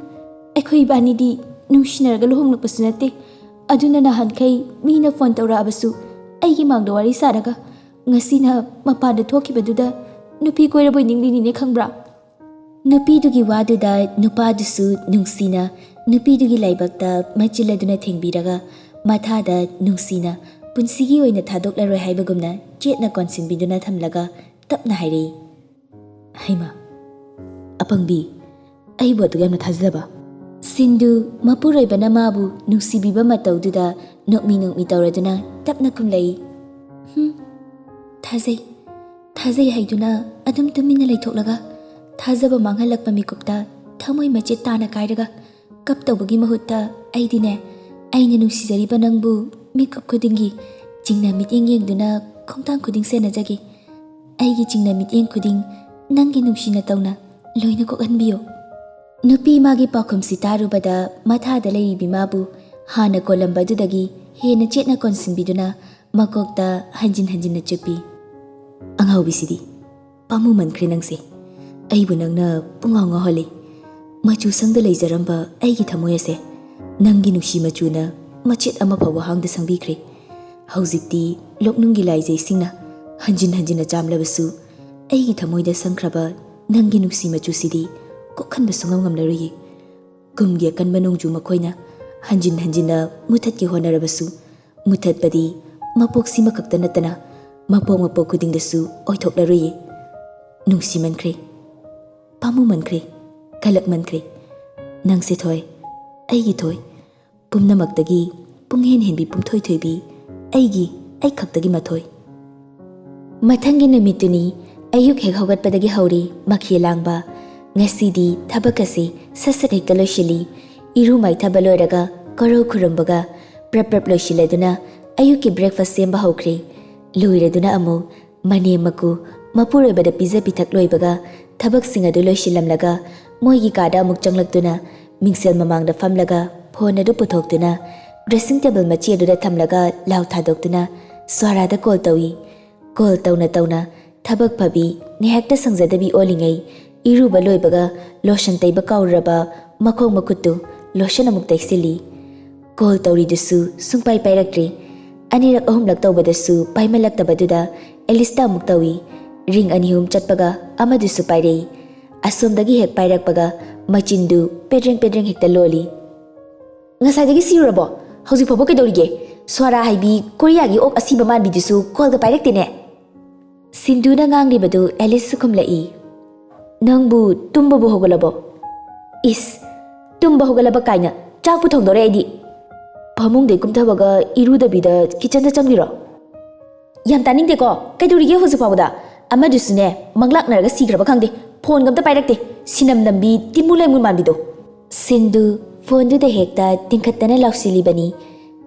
ꯑꯩꯈꯣꯏ ꯏꯕꯥꯅꯤꯗꯤ ꯅꯨꯡꯁꯤꯅꯔꯒ ꯂꯨꯍꯣꯡꯂꯛꯄꯁꯨ ꯅꯠꯇꯦ꯫ ꯑꯗꯨꯅ ꯅꯍꯥꯟꯈꯩ ꯃꯤꯅ ꯐꯣꯟ ꯇꯧꯔꯛꯑꯕꯁꯨ ꯑꯩꯒꯤ ꯃꯥꯡꯗ ꯋꯥꯔꯤ ꯁꯥꯔꯒ ꯉꯁꯤꯅ ꯃꯄꯥꯟꯗ ꯊꯣꯛꯈꯤꯕꯗꯨꯗ ꯅꯨꯄꯤ ꯀꯣꯏꯔꯕꯣꯏ ꯅꯤꯡꯂꯤꯅꯤꯅꯦ ꯈꯪꯕ꯭ꯔꯥ?" ꯅꯨꯄꯤꯗꯨꯒꯤ ꯋꯥꯗꯨꯗ ꯅꯨꯄꯥꯗꯨꯁꯨ ꯅꯨꯡꯁꯤꯅ ꯅꯨꯄꯤꯗꯨꯒꯤ ꯂꯥꯏꯕꯛꯇ ꯃꯆꯤꯜ ꯑꯗꯨꯅ ꯊꯦꯡꯕꯤꯔꯒ ꯃꯊꯥꯗ ꯅꯨꯡꯁꯤꯅ ꯄꯨꯟꯁꯤꯒꯤ ꯑꯣꯏꯅ ꯊꯥꯗꯣꯛꯂꯔꯣꯏ ꯍꯥꯏꯕꯒꯨꯝꯅ ꯆꯦꯠꯅ ꯀꯣꯟꯁꯤꯟꯕꯤꯗꯨꯅ ꯊꯝꯂꯒ ꯇꯞꯅ ꯍꯥꯏꯔꯛꯏ꯫ "ꯍꯩꯃꯥ, ꯑꯄꯪꯕꯤ, ꯑꯩꯕꯨ ꯑꯗꯨꯛ ꯌꯥꯝꯅ ꯊꯥꯖꯗꯕ?" ꯁꯤꯟꯗꯨ ꯃꯄꯨꯔꯣꯏꯕꯅ ꯃꯥꯕꯨ ꯅꯨꯡꯁꯤꯕꯤꯕ ꯃꯇꯧꯗꯨꯗ ꯅꯣꯛꯃꯤ ꯅꯣꯛꯃꯤ ꯇꯧꯔꯗꯨꯅ ꯇꯞꯅ ꯈꯨꯝꯂꯛꯏ꯫ "ꯍꯨꯝ, ꯊꯥꯖꯩ, ꯊꯥꯖꯩ ꯍꯥꯏꯗꯨꯅ ꯑꯗꯨꯝ ꯇꯨꯃꯤꯟꯅ ꯂꯩꯊꯣꯛꯂꯒ ꯊꯥꯖꯕ ꯃꯥꯡꯍꯜꯂꯛꯄ ꯃꯤꯀꯨꯞꯇ ꯊꯃꯣꯏ ꯃꯆꯦꯠ ꯇꯥꯅ ꯀꯥꯏꯔꯒ ꯀꯞꯇꯧꯕꯒꯤ ꯃꯍꯨꯠꯇ ꯑꯩꯗꯤꯅꯦ, ꯑꯩꯅ ꯅꯨꯡꯁꯤꯖꯔꯤꯕ ꯅꯪꯕꯨ ꯃꯤꯀꯨꯞ ꯈꯨꯗꯤꯡꯒꯤ ꯆꯤꯡꯅ ꯃꯤꯠꯌꯦꯡ ꯌꯦꯡꯗꯨꯅ ꯈꯣꯡꯊꯥꯡ ꯈꯨꯗꯤꯡ ꯁꯦꯟꯅꯖꯒꯦ꯫ ꯑꯩꯒꯤ ꯆꯤꯡꯅ ꯃꯤꯠꯌꯦꯡ ꯈꯨꯗꯤꯡ ꯅꯪꯒꯤ ꯅꯨꯡꯁꯤꯅ ꯇꯧꯅ ꯂꯣꯏꯅ ꯀꯣꯛꯍꯟꯕꯤꯌꯨ꯫ ꯅꯨꯄꯤ ꯃꯥꯒꯤ ꯄꯥꯎꯈꯨꯝꯁꯤ ꯇꯥꯔꯨꯕꯗ ꯃꯊꯥꯗ ꯂꯩꯔꯤꯕꯤ ꯃꯥꯕꯨ ꯍꯥꯟꯅ ꯀꯣꯜꯂꯝꯕꯗꯨꯗꯒꯤ ꯍꯦꯟꯅ ꯆꯦꯠꯅ ꯀꯣꯟꯁꯤꯟꯕꯤꯗꯨꯅ ꯃꯀꯣꯛꯇ ꯍꯟꯖꯤꯟ ꯍꯟꯖꯤꯟꯅ ꯆꯨꯞꯄꯤ꯫ "ꯑꯉꯥꯎꯕꯤꯁꯤꯗꯤ, ꯄꯥꯝꯃꯨꯃꯟꯈ꯭ꯔꯦ ꯅꯪꯁꯦ꯫ ꯑꯩꯕꯨ ꯅꯪꯅ ꯄꯨꯡꯉꯥꯎ ꯉꯥꯎꯍꯜꯂꯤ꯫ ꯃꯆꯨ ꯁꯪꯗ ꯂꯩꯖꯔꯝꯕ ꯑꯩꯒꯤ ꯊꯃꯣꯏ ꯑꯁꯦ ꯅꯪꯒꯤ ꯅꯨꯡꯁꯤ ꯃꯆꯨꯅ ꯃꯆꯦꯠ ꯑꯃ ꯐꯥꯎꯕ ꯍꯥꯡꯗ ꯁꯪꯕꯤꯈ꯭ꯔꯦ꯫ ꯍꯧꯖꯤꯛꯇꯤ ꯂꯣꯛꯅꯨꯡꯒꯤ ꯂꯥꯏꯖꯩꯁꯤꯡꯅ ꯍꯟꯖꯤꯟ ꯍꯟꯖꯤꯟꯅ ꯆꯥꯝꯂꯕꯁꯨ, ꯑꯩꯒꯤ ꯊꯃꯣꯏꯗ ꯁꯪꯈ꯭ꯔꯕ ꯅꯪꯒꯤ ꯅꯨꯡꯁꯤ ꯃꯆꯨꯁꯤꯗꯤ ꯀꯣꯛꯍꯟꯕ ꯁꯨꯡꯉꯝ ꯉꯝꯂꯔꯣꯏꯌꯦ꯫ ꯀꯨꯝꯒꯤ ꯑꯀꯟꯕ ꯅꯣꯡꯖꯨ ꯃꯈꯣꯏꯅ ꯍꯟꯖꯤꯟ ꯍꯟꯖꯤꯟꯅ ꯃꯨꯊꯠꯀꯦ ꯍꯣꯠꯅꯔꯕꯁꯨ, ꯃꯨꯊꯠꯄꯗꯤ ꯃꯄꯣꯛꯁꯤꯃꯈꯛꯇ ꯅꯠꯇꯅ ꯃꯄꯣꯛ ꯃꯄꯣꯛ ꯈꯨꯗꯤꯡꯗꯁꯨ ꯑꯣꯏꯊꯣꯛꯂꯔꯣꯏꯌꯦ꯫ ꯅꯨꯡꯁꯤꯃꯟꯈ꯭ꯔꯦ, ꯄꯥꯝꯃꯨꯃꯟꯈ꯭ꯔꯦ, ꯀꯜꯂꯛꯃꯟꯈ꯭ꯔꯦ꯫ ꯅꯪꯁꯦ ꯊꯣꯏ, ꯑꯩꯒꯤ ꯊꯣꯏ, ꯄꯨꯝꯅꯃꯛꯇꯒꯤ ꯄꯨꯡꯍꯦꯟ ꯍꯦꯟꯕꯤ ꯄꯨꯝꯊꯣꯏ ꯊꯣꯏꯕꯤ, ꯑꯩꯒꯤ, ꯑꯩ ꯈꯛꯇꯒꯤ ꯃꯊꯣꯏ"꯫ ꯃꯊꯪꯒꯤ ꯅꯨꯃꯤꯠꯇꯨꯅꯤ꯫ ꯑꯌꯨꯛ ꯍꯦꯛ ꯍꯧꯒꯠꯄꯗꯒꯤ ꯍꯧꯔꯤ ꯃꯈꯦ ꯂꯥꯡꯕ꯫ ꯉꯁꯤꯗꯤ ꯊꯕꯛ ꯑꯁꯤ ꯁꯠ ꯁꯠ ꯍꯦꯛꯇ ꯂꯣꯏꯁꯤꯜꯂꯤ꯫ ꯏꯔꯨ ꯃꯥꯏꯊꯕ ꯂꯣꯏꯔꯒ ꯀꯣꯔꯧ ꯈꯨꯔꯨꯝꯕꯒ ꯄ꯭ꯔꯞ ꯄ꯭ꯔꯞ ꯂꯣꯏꯁꯤꯜꯂꯗꯨꯅ ꯑꯌꯨꯛꯀꯤ breakfast ꯁꯦꯝꯕ ꯍꯧꯈ꯭ꯔꯦ꯫ ꯂꯣꯏꯔꯗꯨꯅ ꯑꯃꯨꯛ ꯃꯅꯦꯝ ꯃꯀꯨ ꯃꯄꯨꯔꯣꯏꯕꯗ ꯄꯤꯖ ꯄꯤꯊꯛ ꯂꯣꯏꯕꯒ ꯊꯕꯛꯁꯤꯡ ꯑꯗꯨ ꯂꯣꯏꯁꯤꯜꯂꯝꯂꯒ ꯃꯣꯏꯒꯤ ꯀꯥꯗ ꯑꯃꯨꯛ ꯆꯪꯂꯛꯇꯨꯅ ꯃꯤꯡꯁꯦꯜ ꯃꯃꯥꯡꯗ ꯐꯝꯂꯒ phone ꯑꯗꯨ ꯄꯨꯊꯣꯛꯇꯨꯅ dressing table ꯃꯆꯦ ꯑꯗꯨꯗ ꯊꯝꯂꯒ ꯂꯥꯎ ꯊꯥꯗꯣꯛꯇꯨꯅ ꯁ꯭ꯋꯥꯔꯥꯗ call ꯇꯧꯏ꯫ Call ꯇꯧꯅ ꯇꯧꯅ ꯊꯕꯛ ꯐꯕꯤ ꯉꯥꯏꯍꯥꯛꯇ ꯁꯪꯖꯗꯕꯤ ꯑꯣꯜꯂꯤꯉꯩ ꯏꯔꯨꯕ ꯂꯣꯏꯕꯒ lotion ꯇꯩꯕ ꯀꯥꯎꯔꯨꯔꯕ ꯃꯈꯣꯡ ꯃꯈꯨꯠꯇꯨ lotion ꯑꯃꯨꯛ ꯇꯩꯁꯤꯜꯂꯤ꯫ Call ꯇꯧꯔꯤꯗꯨꯁꯨ ꯁꯨꯡꯄꯥꯏ ꯄꯥꯏꯔꯛꯇ꯭ꯔꯦ꯫ ꯑꯅꯤꯔꯛ ꯑꯍꯨꯝꯂꯛ ꯇꯧꯕꯗꯁꯨ ꯄꯥꯏꯃꯜꯂꯛꯇꯕꯗꯨꯗ ꯑꯦꯂꯤꯁꯇ ꯑꯃꯨꯛ ꯇꯧꯏ꯫ Ring ꯑꯅꯤ ꯑꯍꯨꯝ ꯆꯠꯄꯒ ꯑꯃꯗꯨꯁꯨ ꯄꯥꯏꯔꯛꯏ꯫ ꯑꯁꯣꯝꯗꯒꯤ ꯍꯦꯛ ꯄꯥꯏꯔꯛꯄꯒ ꯃꯆꯤꯟꯗꯨ ꯄꯦꯗ꯭ꯔꯦꯡ ꯄꯦꯗ꯭ꯔꯦꯡ ꯍꯦꯛꯇ ꯂꯣꯜꯂꯤ꯫ "ꯉꯁꯥꯏꯗꯒꯤ ꯁꯤꯔꯨꯔꯕꯣ? ꯍꯧꯖꯤꯛ ꯐꯥꯎꯕ ꯀꯩꯗꯧꯔꯤꯒꯦ? ꯁ꯭ꯋꯥꯔꯥ ꯍꯥꯏꯕꯤ ꯀꯣꯔꯤꯌꯥꯒꯤ ꯑꯣꯛ ꯑꯁꯤꯕ ꯃꯥꯟꯕꯤꯗꯨꯁꯨ callꯒ ꯄꯥꯏꯔꯛꯇꯦꯅꯦ?" ꯁꯤꯟꯗꯨꯅ ꯉꯥꯡꯂꯤꯕꯗꯨ ꯑꯦꯂꯤꯁꯁꯨ ꯈꯨꯝꯂꯛꯏ꯫ "ꯅꯪꯕꯨ ꯇꯨꯝꯕꯕꯨ ꯍꯧꯒꯠꯂꯕꯣ?" "ꯏꯁ, ꯇꯨꯝꯕ ꯍꯧꯒꯠꯂꯕ ꯀꯥꯏꯅ, ꯆꯥꯛꯄꯨ ꯊꯣꯡꯗꯣꯔꯦ ꯑꯩꯗꯤ꯫ ꯐꯃꯨꯡꯗꯩ ꯀꯨꯝꯊꯕꯒ ꯏꯔꯨꯗꯕꯤꯗ kitchenꯗ ꯆꯪꯂꯤꯔꯣ?" "ꯌꯥꯝ ꯇꯥꯅꯤꯡꯗꯦꯀꯣ, ꯀꯩꯗꯧꯔꯤꯒꯦ ꯍꯧꯖꯤꯛ ꯐꯥꯎꯕꯗ? ꯑꯃꯗꯨꯁꯨꯅꯦ, ꯃꯪꯂꯥꯛꯅꯔꯒ ꯁꯤꯈ꯭ꯔꯕ ꯈꯪꯗꯦ꯫ ꯐꯣꯟꯒ ꯑꯝꯇ ꯄꯥꯏꯔꯛꯇꯦ, ꯁꯤꯅꯝ ꯅꯝꯕꯤ ꯇꯤꯃꯨ ꯂꯩꯃꯨ ꯃꯥꯟꯕꯤꯗꯣ꯫ ꯁꯤꯟꯗꯨ ꯐꯣꯟꯗꯨꯗ ꯍꯦꯛꯇ ꯇꯤꯡꯈꯠꯇꯅ ꯂꯥꯎꯁꯤꯜꯂꯤꯕꯅꯤ꯫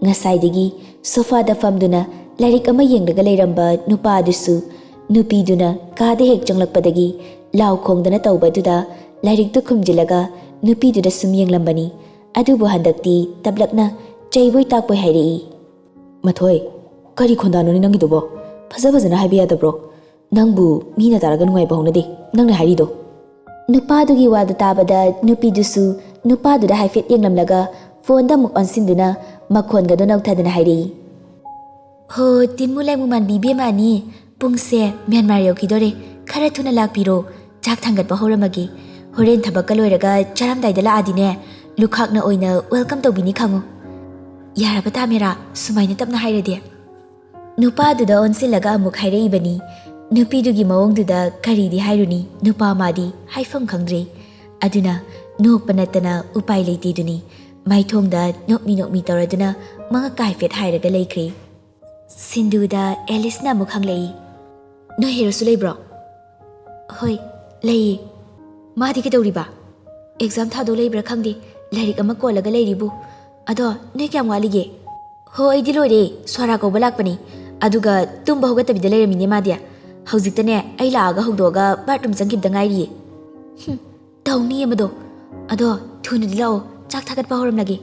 ꯉꯁꯥꯏꯗꯒꯤ ꯁꯣꯐꯥꯗ ꯐꯝꯗꯨꯅ ꯂꯥꯏꯔꯤꯛ ꯑꯃ ꯌꯦꯡꯂꯒ ꯂꯩꯔꯝꯕ ꯅꯨꯄꯥꯗꯨꯁꯨ, ꯅꯨꯄꯤꯗꯨꯅ ꯀꯥꯗ ꯍꯦꯛ ꯆꯪꯂꯛꯄꯗꯒꯤ ꯂꯥꯎ ꯈꯣꯡꯗꯅ ꯇꯧꯕꯗꯨꯗ ꯂꯥꯏꯔꯤꯛꯇꯨ ꯈꯨꯝꯖꯤꯜꯂꯒ ꯅꯨꯄꯤꯗꯨꯗ ꯁꯨꯝ ꯌꯦꯡꯂꯝꯕꯅꯤ꯫ ꯑꯗꯨꯕꯨ ꯍꯟꯗꯛꯇꯤ ꯇꯞꯂꯛꯅ ꯆꯩꯕꯣꯏ ꯇꯥꯛꯄꯣꯏ ꯍꯥꯏꯔꯛꯏ꯫ "ꯃꯊꯣꯏ, ꯀꯔꯤ ꯈꯣꯟꯗꯥꯅꯣꯅꯦ ꯅꯪꯒꯤꯗꯨꯕꯣ? ꯐꯖ ꯐꯖꯅ ꯍꯥꯏꯕ ꯌꯥꯗꯕ꯭ꯔꯣ? ꯅꯪꯕꯨ ꯃꯤꯅ ꯇꯥꯔꯒ ꯅꯨꯡꯉꯥꯏꯕ ꯍꯧꯅꯗꯦ, ꯅꯪꯅ ꯍꯥꯏꯔꯤꯗꯣ꯫" ꯅꯨꯄꯥꯗꯨꯒꯤ ꯋꯥꯗꯨ ꯇꯥꯕꯗ ꯅꯨꯄꯤꯗꯨꯁꯨ ꯅꯨꯄꯥꯗꯨꯗ ꯍꯥꯏꯐꯦꯠ ꯌꯦꯡꯂꯝꯂꯒ ꯐꯣꯟꯗ ꯑꯃꯨꯛ ꯑꯣꯟꯁꯤꯟꯗꯨꯅ ꯃꯈꯣꯟꯒꯗꯣ ꯅꯧꯊꯗꯅ ꯍꯥꯏꯔꯛꯏ꯫ "ꯍꯣ, ꯇꯤꯟꯃꯨ ꯂꯥꯏꯃꯨ ꯃꯥꯟꯕꯤ ꯏꯕꯦꯝꯃ ꯑꯅꯤ, ꯄꯨꯡꯁꯦ ꯃ꯭ꯌꯥꯟꯃꯥꯔ ꯌꯧꯈꯤꯗꯣꯔꯦ, ꯈꯔ ꯊꯨꯅ ꯂꯥꯛꯄꯤꯔꯣ, ꯆꯥꯛ ꯊꯥꯡꯒꯠꯄ ꯍꯧꯔꯝꯃꯒꯦ꯫ ꯍꯣꯔꯦꯟ ꯊꯕꯛꯀ ꯂꯣꯏꯔꯒ ꯆꯥꯔꯝꯗꯥꯏꯗ ꯂꯥꯛꯑꯗꯤꯅꯦ, ꯂꯨꯈꯥꯛꯅ ꯑꯣꯏꯅ ꯋꯦꯜꯀꯝ ꯇꯧꯕꯤꯅꯤ ꯈꯪꯉꯨ꯫" "ꯌꯥꯔꯕ ꯇꯥꯃꯦꯔꯥ, ꯁꯨꯃꯥꯏꯅ ꯇꯞꯅ ꯍꯥꯏꯔꯗꯤ?" ꯅꯨꯄꯥꯗꯨꯗ ꯑꯣꯟꯁꯤꯜꯂꯒ ꯑꯃꯨꯛ ꯍꯥꯏꯔꯛꯏꯕꯅꯤ꯫ ꯅꯨꯄꯤꯗꯨꯒꯤ ꯃꯑꯣꯡꯗꯨꯗ ꯀꯔꯤꯗꯤ ꯍꯥꯏꯔꯨꯅꯤ, ꯅꯨꯄꯥ ꯃꯥꯗꯤ ꯍꯥꯏꯐꯝ ꯈꯪꯗ꯭ꯔꯦ꯫ ꯑꯗꯨꯅ ꯅꯣꯛꯄ ꯅꯠꯇꯅ ꯎꯄꯥꯏ ꯂꯩꯇꯦꯗꯨꯅꯤ꯫ ꯃꯥꯏꯊꯣꯡꯗ ꯅꯣꯛꯃꯤ ꯅꯣꯛꯃꯤ ꯇꯧꯔꯗꯨꯅ ꯃꯉꯛꯀ ꯍꯥꯏꯐꯦꯠ ꯍꯥꯏꯔꯒ ꯂꯩꯈ꯭ꯔꯦ꯫ ꯁꯤꯟꯗꯨꯗ ꯑꯦꯂꯤꯁꯅ ꯑꯃꯨꯛ ꯍꯪꯂꯛꯏ, "ꯅꯣꯏ ꯍꯦꯔꯣꯁꯨ ꯂꯩꯕ꯭ꯔꯣ?" "ꯍꯣꯏ, ꯂꯩꯌꯦ꯫" "ꯃꯥꯗꯤ ꯀꯩꯗꯧꯔꯤꯕ?" "ꯑꯦꯛꯖꯥꯝ ꯊꯥꯗꯧ ꯂꯩꯕ꯭ꯔꯥ ꯈꯪꯗꯦ, ꯂꯥꯏꯔꯤꯛ ꯑꯃ ꯀꯣꯜꯂꯒ ꯂꯩꯔꯤꯕꯨ꯫ ꯑꯗꯣ ꯅꯣꯏ ꯀꯌꯥꯝ ꯋꯥꯠꯂꯤꯒꯦ?" "ꯍꯣ, ꯑꯩꯗꯤ ꯂꯣꯏꯔꯦ, ꯁ꯭ꯋꯥꯔꯥ ꯀꯧꯕ ꯂꯥꯛꯄꯅꯤ꯫ ꯑꯗꯨꯒ ꯇꯨꯝꯕ ꯍꯧꯒꯠꯇꯕꯤꯗ ꯂꯩꯔꯝꯃꯤꯅꯦ ꯃꯥꯗꯤ꯫ ꯍꯧꯖꯤꯛꯇꯅꯦ ꯑꯩ ꯂꯥꯛꯑꯒ ꯍꯧꯗꯣꯛꯑꯒ ꯕꯥꯠꯔꯨꯝ ꯆꯪꯈꯤꯕꯗ ꯉꯥꯏꯔꯤꯌꯦ꯫" "ꯍꯨꯝ, ꯇꯧꯅꯤ ꯑꯃꯗꯣ꯫ ꯑꯗꯣ ꯊꯨꯅꯗꯤ ꯂꯥꯛꯑꯣ, ꯆꯥꯛ ꯊꯥꯒꯠꯄ ꯍꯧꯔꯝꯂꯒꯦ꯫"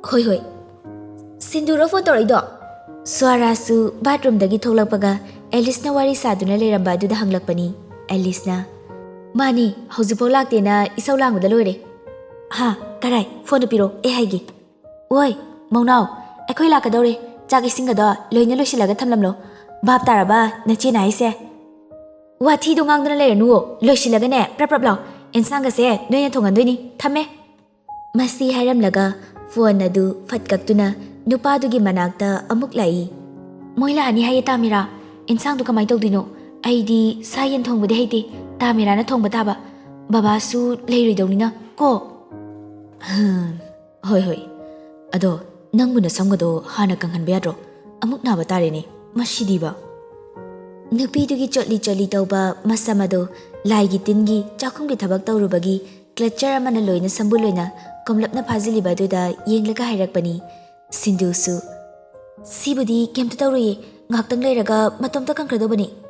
"ꯍꯣꯏ, ꯍꯣꯏ꯫" "ꯁꯤꯟꯗꯨꯔꯣ ꯐꯣꯟ ꯇꯧꯔꯛꯏꯗꯣ?" ꯁ꯭ꯋꯥꯔꯥꯁꯨ ꯕꯥꯠꯔꯨꯝꯗꯒꯤ ꯊꯣꯛꯂꯛꯄꯒ ꯑꯦꯂꯤꯁꯅ ꯋꯥꯔꯤ ꯁꯥꯗꯨꯅ ꯂꯩꯔꯝꯕ ꯑꯗꯨꯗ ꯍꯪꯂꯛꯄꯅꯤ꯫ ꯑꯦꯂꯤꯁꯅ, "ꯃꯥꯅꯤ, ꯍꯧꯖꯤꯛꯐꯥꯎ ꯂꯥꯛꯇꯦꯅ ꯏꯁꯧ ꯂꯥꯡꯕꯗ ꯂꯣꯏꯔꯦ꯫" "ꯍꯥ, ꯀꯔꯥꯏ? ꯐꯣꯟꯗꯨ ꯄꯤꯔꯣ, ꯑꯩ ꯍꯥꯏꯒꯦ꯫" "ꯑꯣꯏ, ꯃꯧꯅꯥꯎ, ꯑꯩꯈꯣꯏ ꯂꯥꯛꯀꯗꯧꯔꯦ꯫ ꯆꯥꯛ ꯏꯁꯤꯡꯒꯗꯣ ꯂꯣꯏꯅ ꯂꯣꯏꯁꯤꯜꯂꯒ ꯊꯝꯂꯝꯂꯣ꯫ ꯚꯥꯞ ꯇꯥꯔꯕ ꯅꯆꯦꯅ ꯍꯥꯏꯁꯦ?" "ꯋꯥꯊꯤꯗꯣ ꯉꯥꯡꯗꯅ ꯂꯩꯔꯅꯨꯋꯣ, ꯂꯣꯏꯁꯤꯜꯂꯒꯅꯦ ꯄ꯭ꯔꯞ ꯄ꯭ꯔꯞ ꯂꯥꯎ꯫ ꯑꯦꯟꯁꯥꯡꯒꯁꯦ ꯅꯣꯏꯅ ꯊꯣꯡꯍꯟꯗꯣꯏꯅꯤ꯫ ꯊꯝꯃꯦ꯫" ꯃꯁꯤ ꯍꯥꯏꯔꯝꯂꯒ ꯐꯣꯟ ꯑꯗꯨ ꯐꯠ ꯀꯛꯇꯨꯅ ꯅꯨꯄꯥꯗꯨꯒꯤ ꯃꯅꯥꯛꯇ ꯑꯃꯨꯛ ꯂꯥꯛꯏ꯫ "ꯃꯣꯏ ꯂꯥꯛꯑꯅꯤ ꯍꯥꯏꯌꯦ ꯇꯥꯃꯤꯔꯥ꯫ ꯑꯦꯟꯁꯥꯡꯗꯣ ꯀꯃꯥꯏꯅ ꯇꯧꯗꯣꯏꯅꯣ? ꯑꯩꯗꯤ ꯁꯥ ꯌꯦꯟ ꯊꯣꯡꯕꯗꯤ ꯍꯩꯇꯦ, ꯇꯥꯃꯤꯔꯥꯅ ꯊꯣꯡꯕ ꯇꯥꯕ꯫ ꯕꯕꯥꯁꯨ ꯂꯩꯔꯣꯏꯗꯧꯅꯤꯅ ꯀꯣ꯫" "ꯍꯝ, ꯍꯣꯏ, ꯍꯣꯏ꯫ ꯑꯗꯣ ꯅꯪꯕꯨ ꯅꯁꯝꯒꯗꯣ ꯍꯥꯟꯅ ꯀꯪꯍꯟꯕ ꯌꯥꯗ꯭ꯔꯣ? ꯑꯃꯨꯛ ꯅꯥꯕ ꯇꯥꯔꯦꯅꯦ, ꯃꯁꯤꯗꯤꯕ꯫" ꯅꯨꯄꯤꯗꯨꯒꯤ ꯆꯣꯠꯂꯤ ꯆꯣꯠꯂꯤ ꯇꯧꯕ ꯃꯁꯝ ꯑꯗꯨ ꯂꯥꯏꯒꯤ ꯇꯤꯟꯒꯤ ꯆꯥꯛꯈꯨꯝꯒꯤ ꯊꯕꯛ ꯇꯧꯔꯨꯕꯒꯤ clutcher ꯑꯃꯅ ꯂꯣꯏꯅ ꯁꯝꯕꯨꯜ ꯑꯣꯏꯅ ꯀꯣꯝꯂꯞꯅ ꯐꯥꯖꯤꯜꯂꯤꯕ ꯑꯗꯨꯗ ꯌꯦꯡꯂꯒ ꯍꯥꯏꯔꯛꯄꯅꯤ꯫ ꯁꯤꯟꯗꯨꯁꯨ, "ꯁꯤꯕꯨꯗꯤ ꯀꯩꯝꯇ ꯇꯧꯔꯣꯏꯌꯦ, ꯉꯥꯏꯍꯥꯛꯇꯪ ꯂꯩꯔꯒ ꯃꯇꯣꯝꯇ ꯀꯪꯈ꯭ꯔꯗꯧꯕꯅꯤ꯫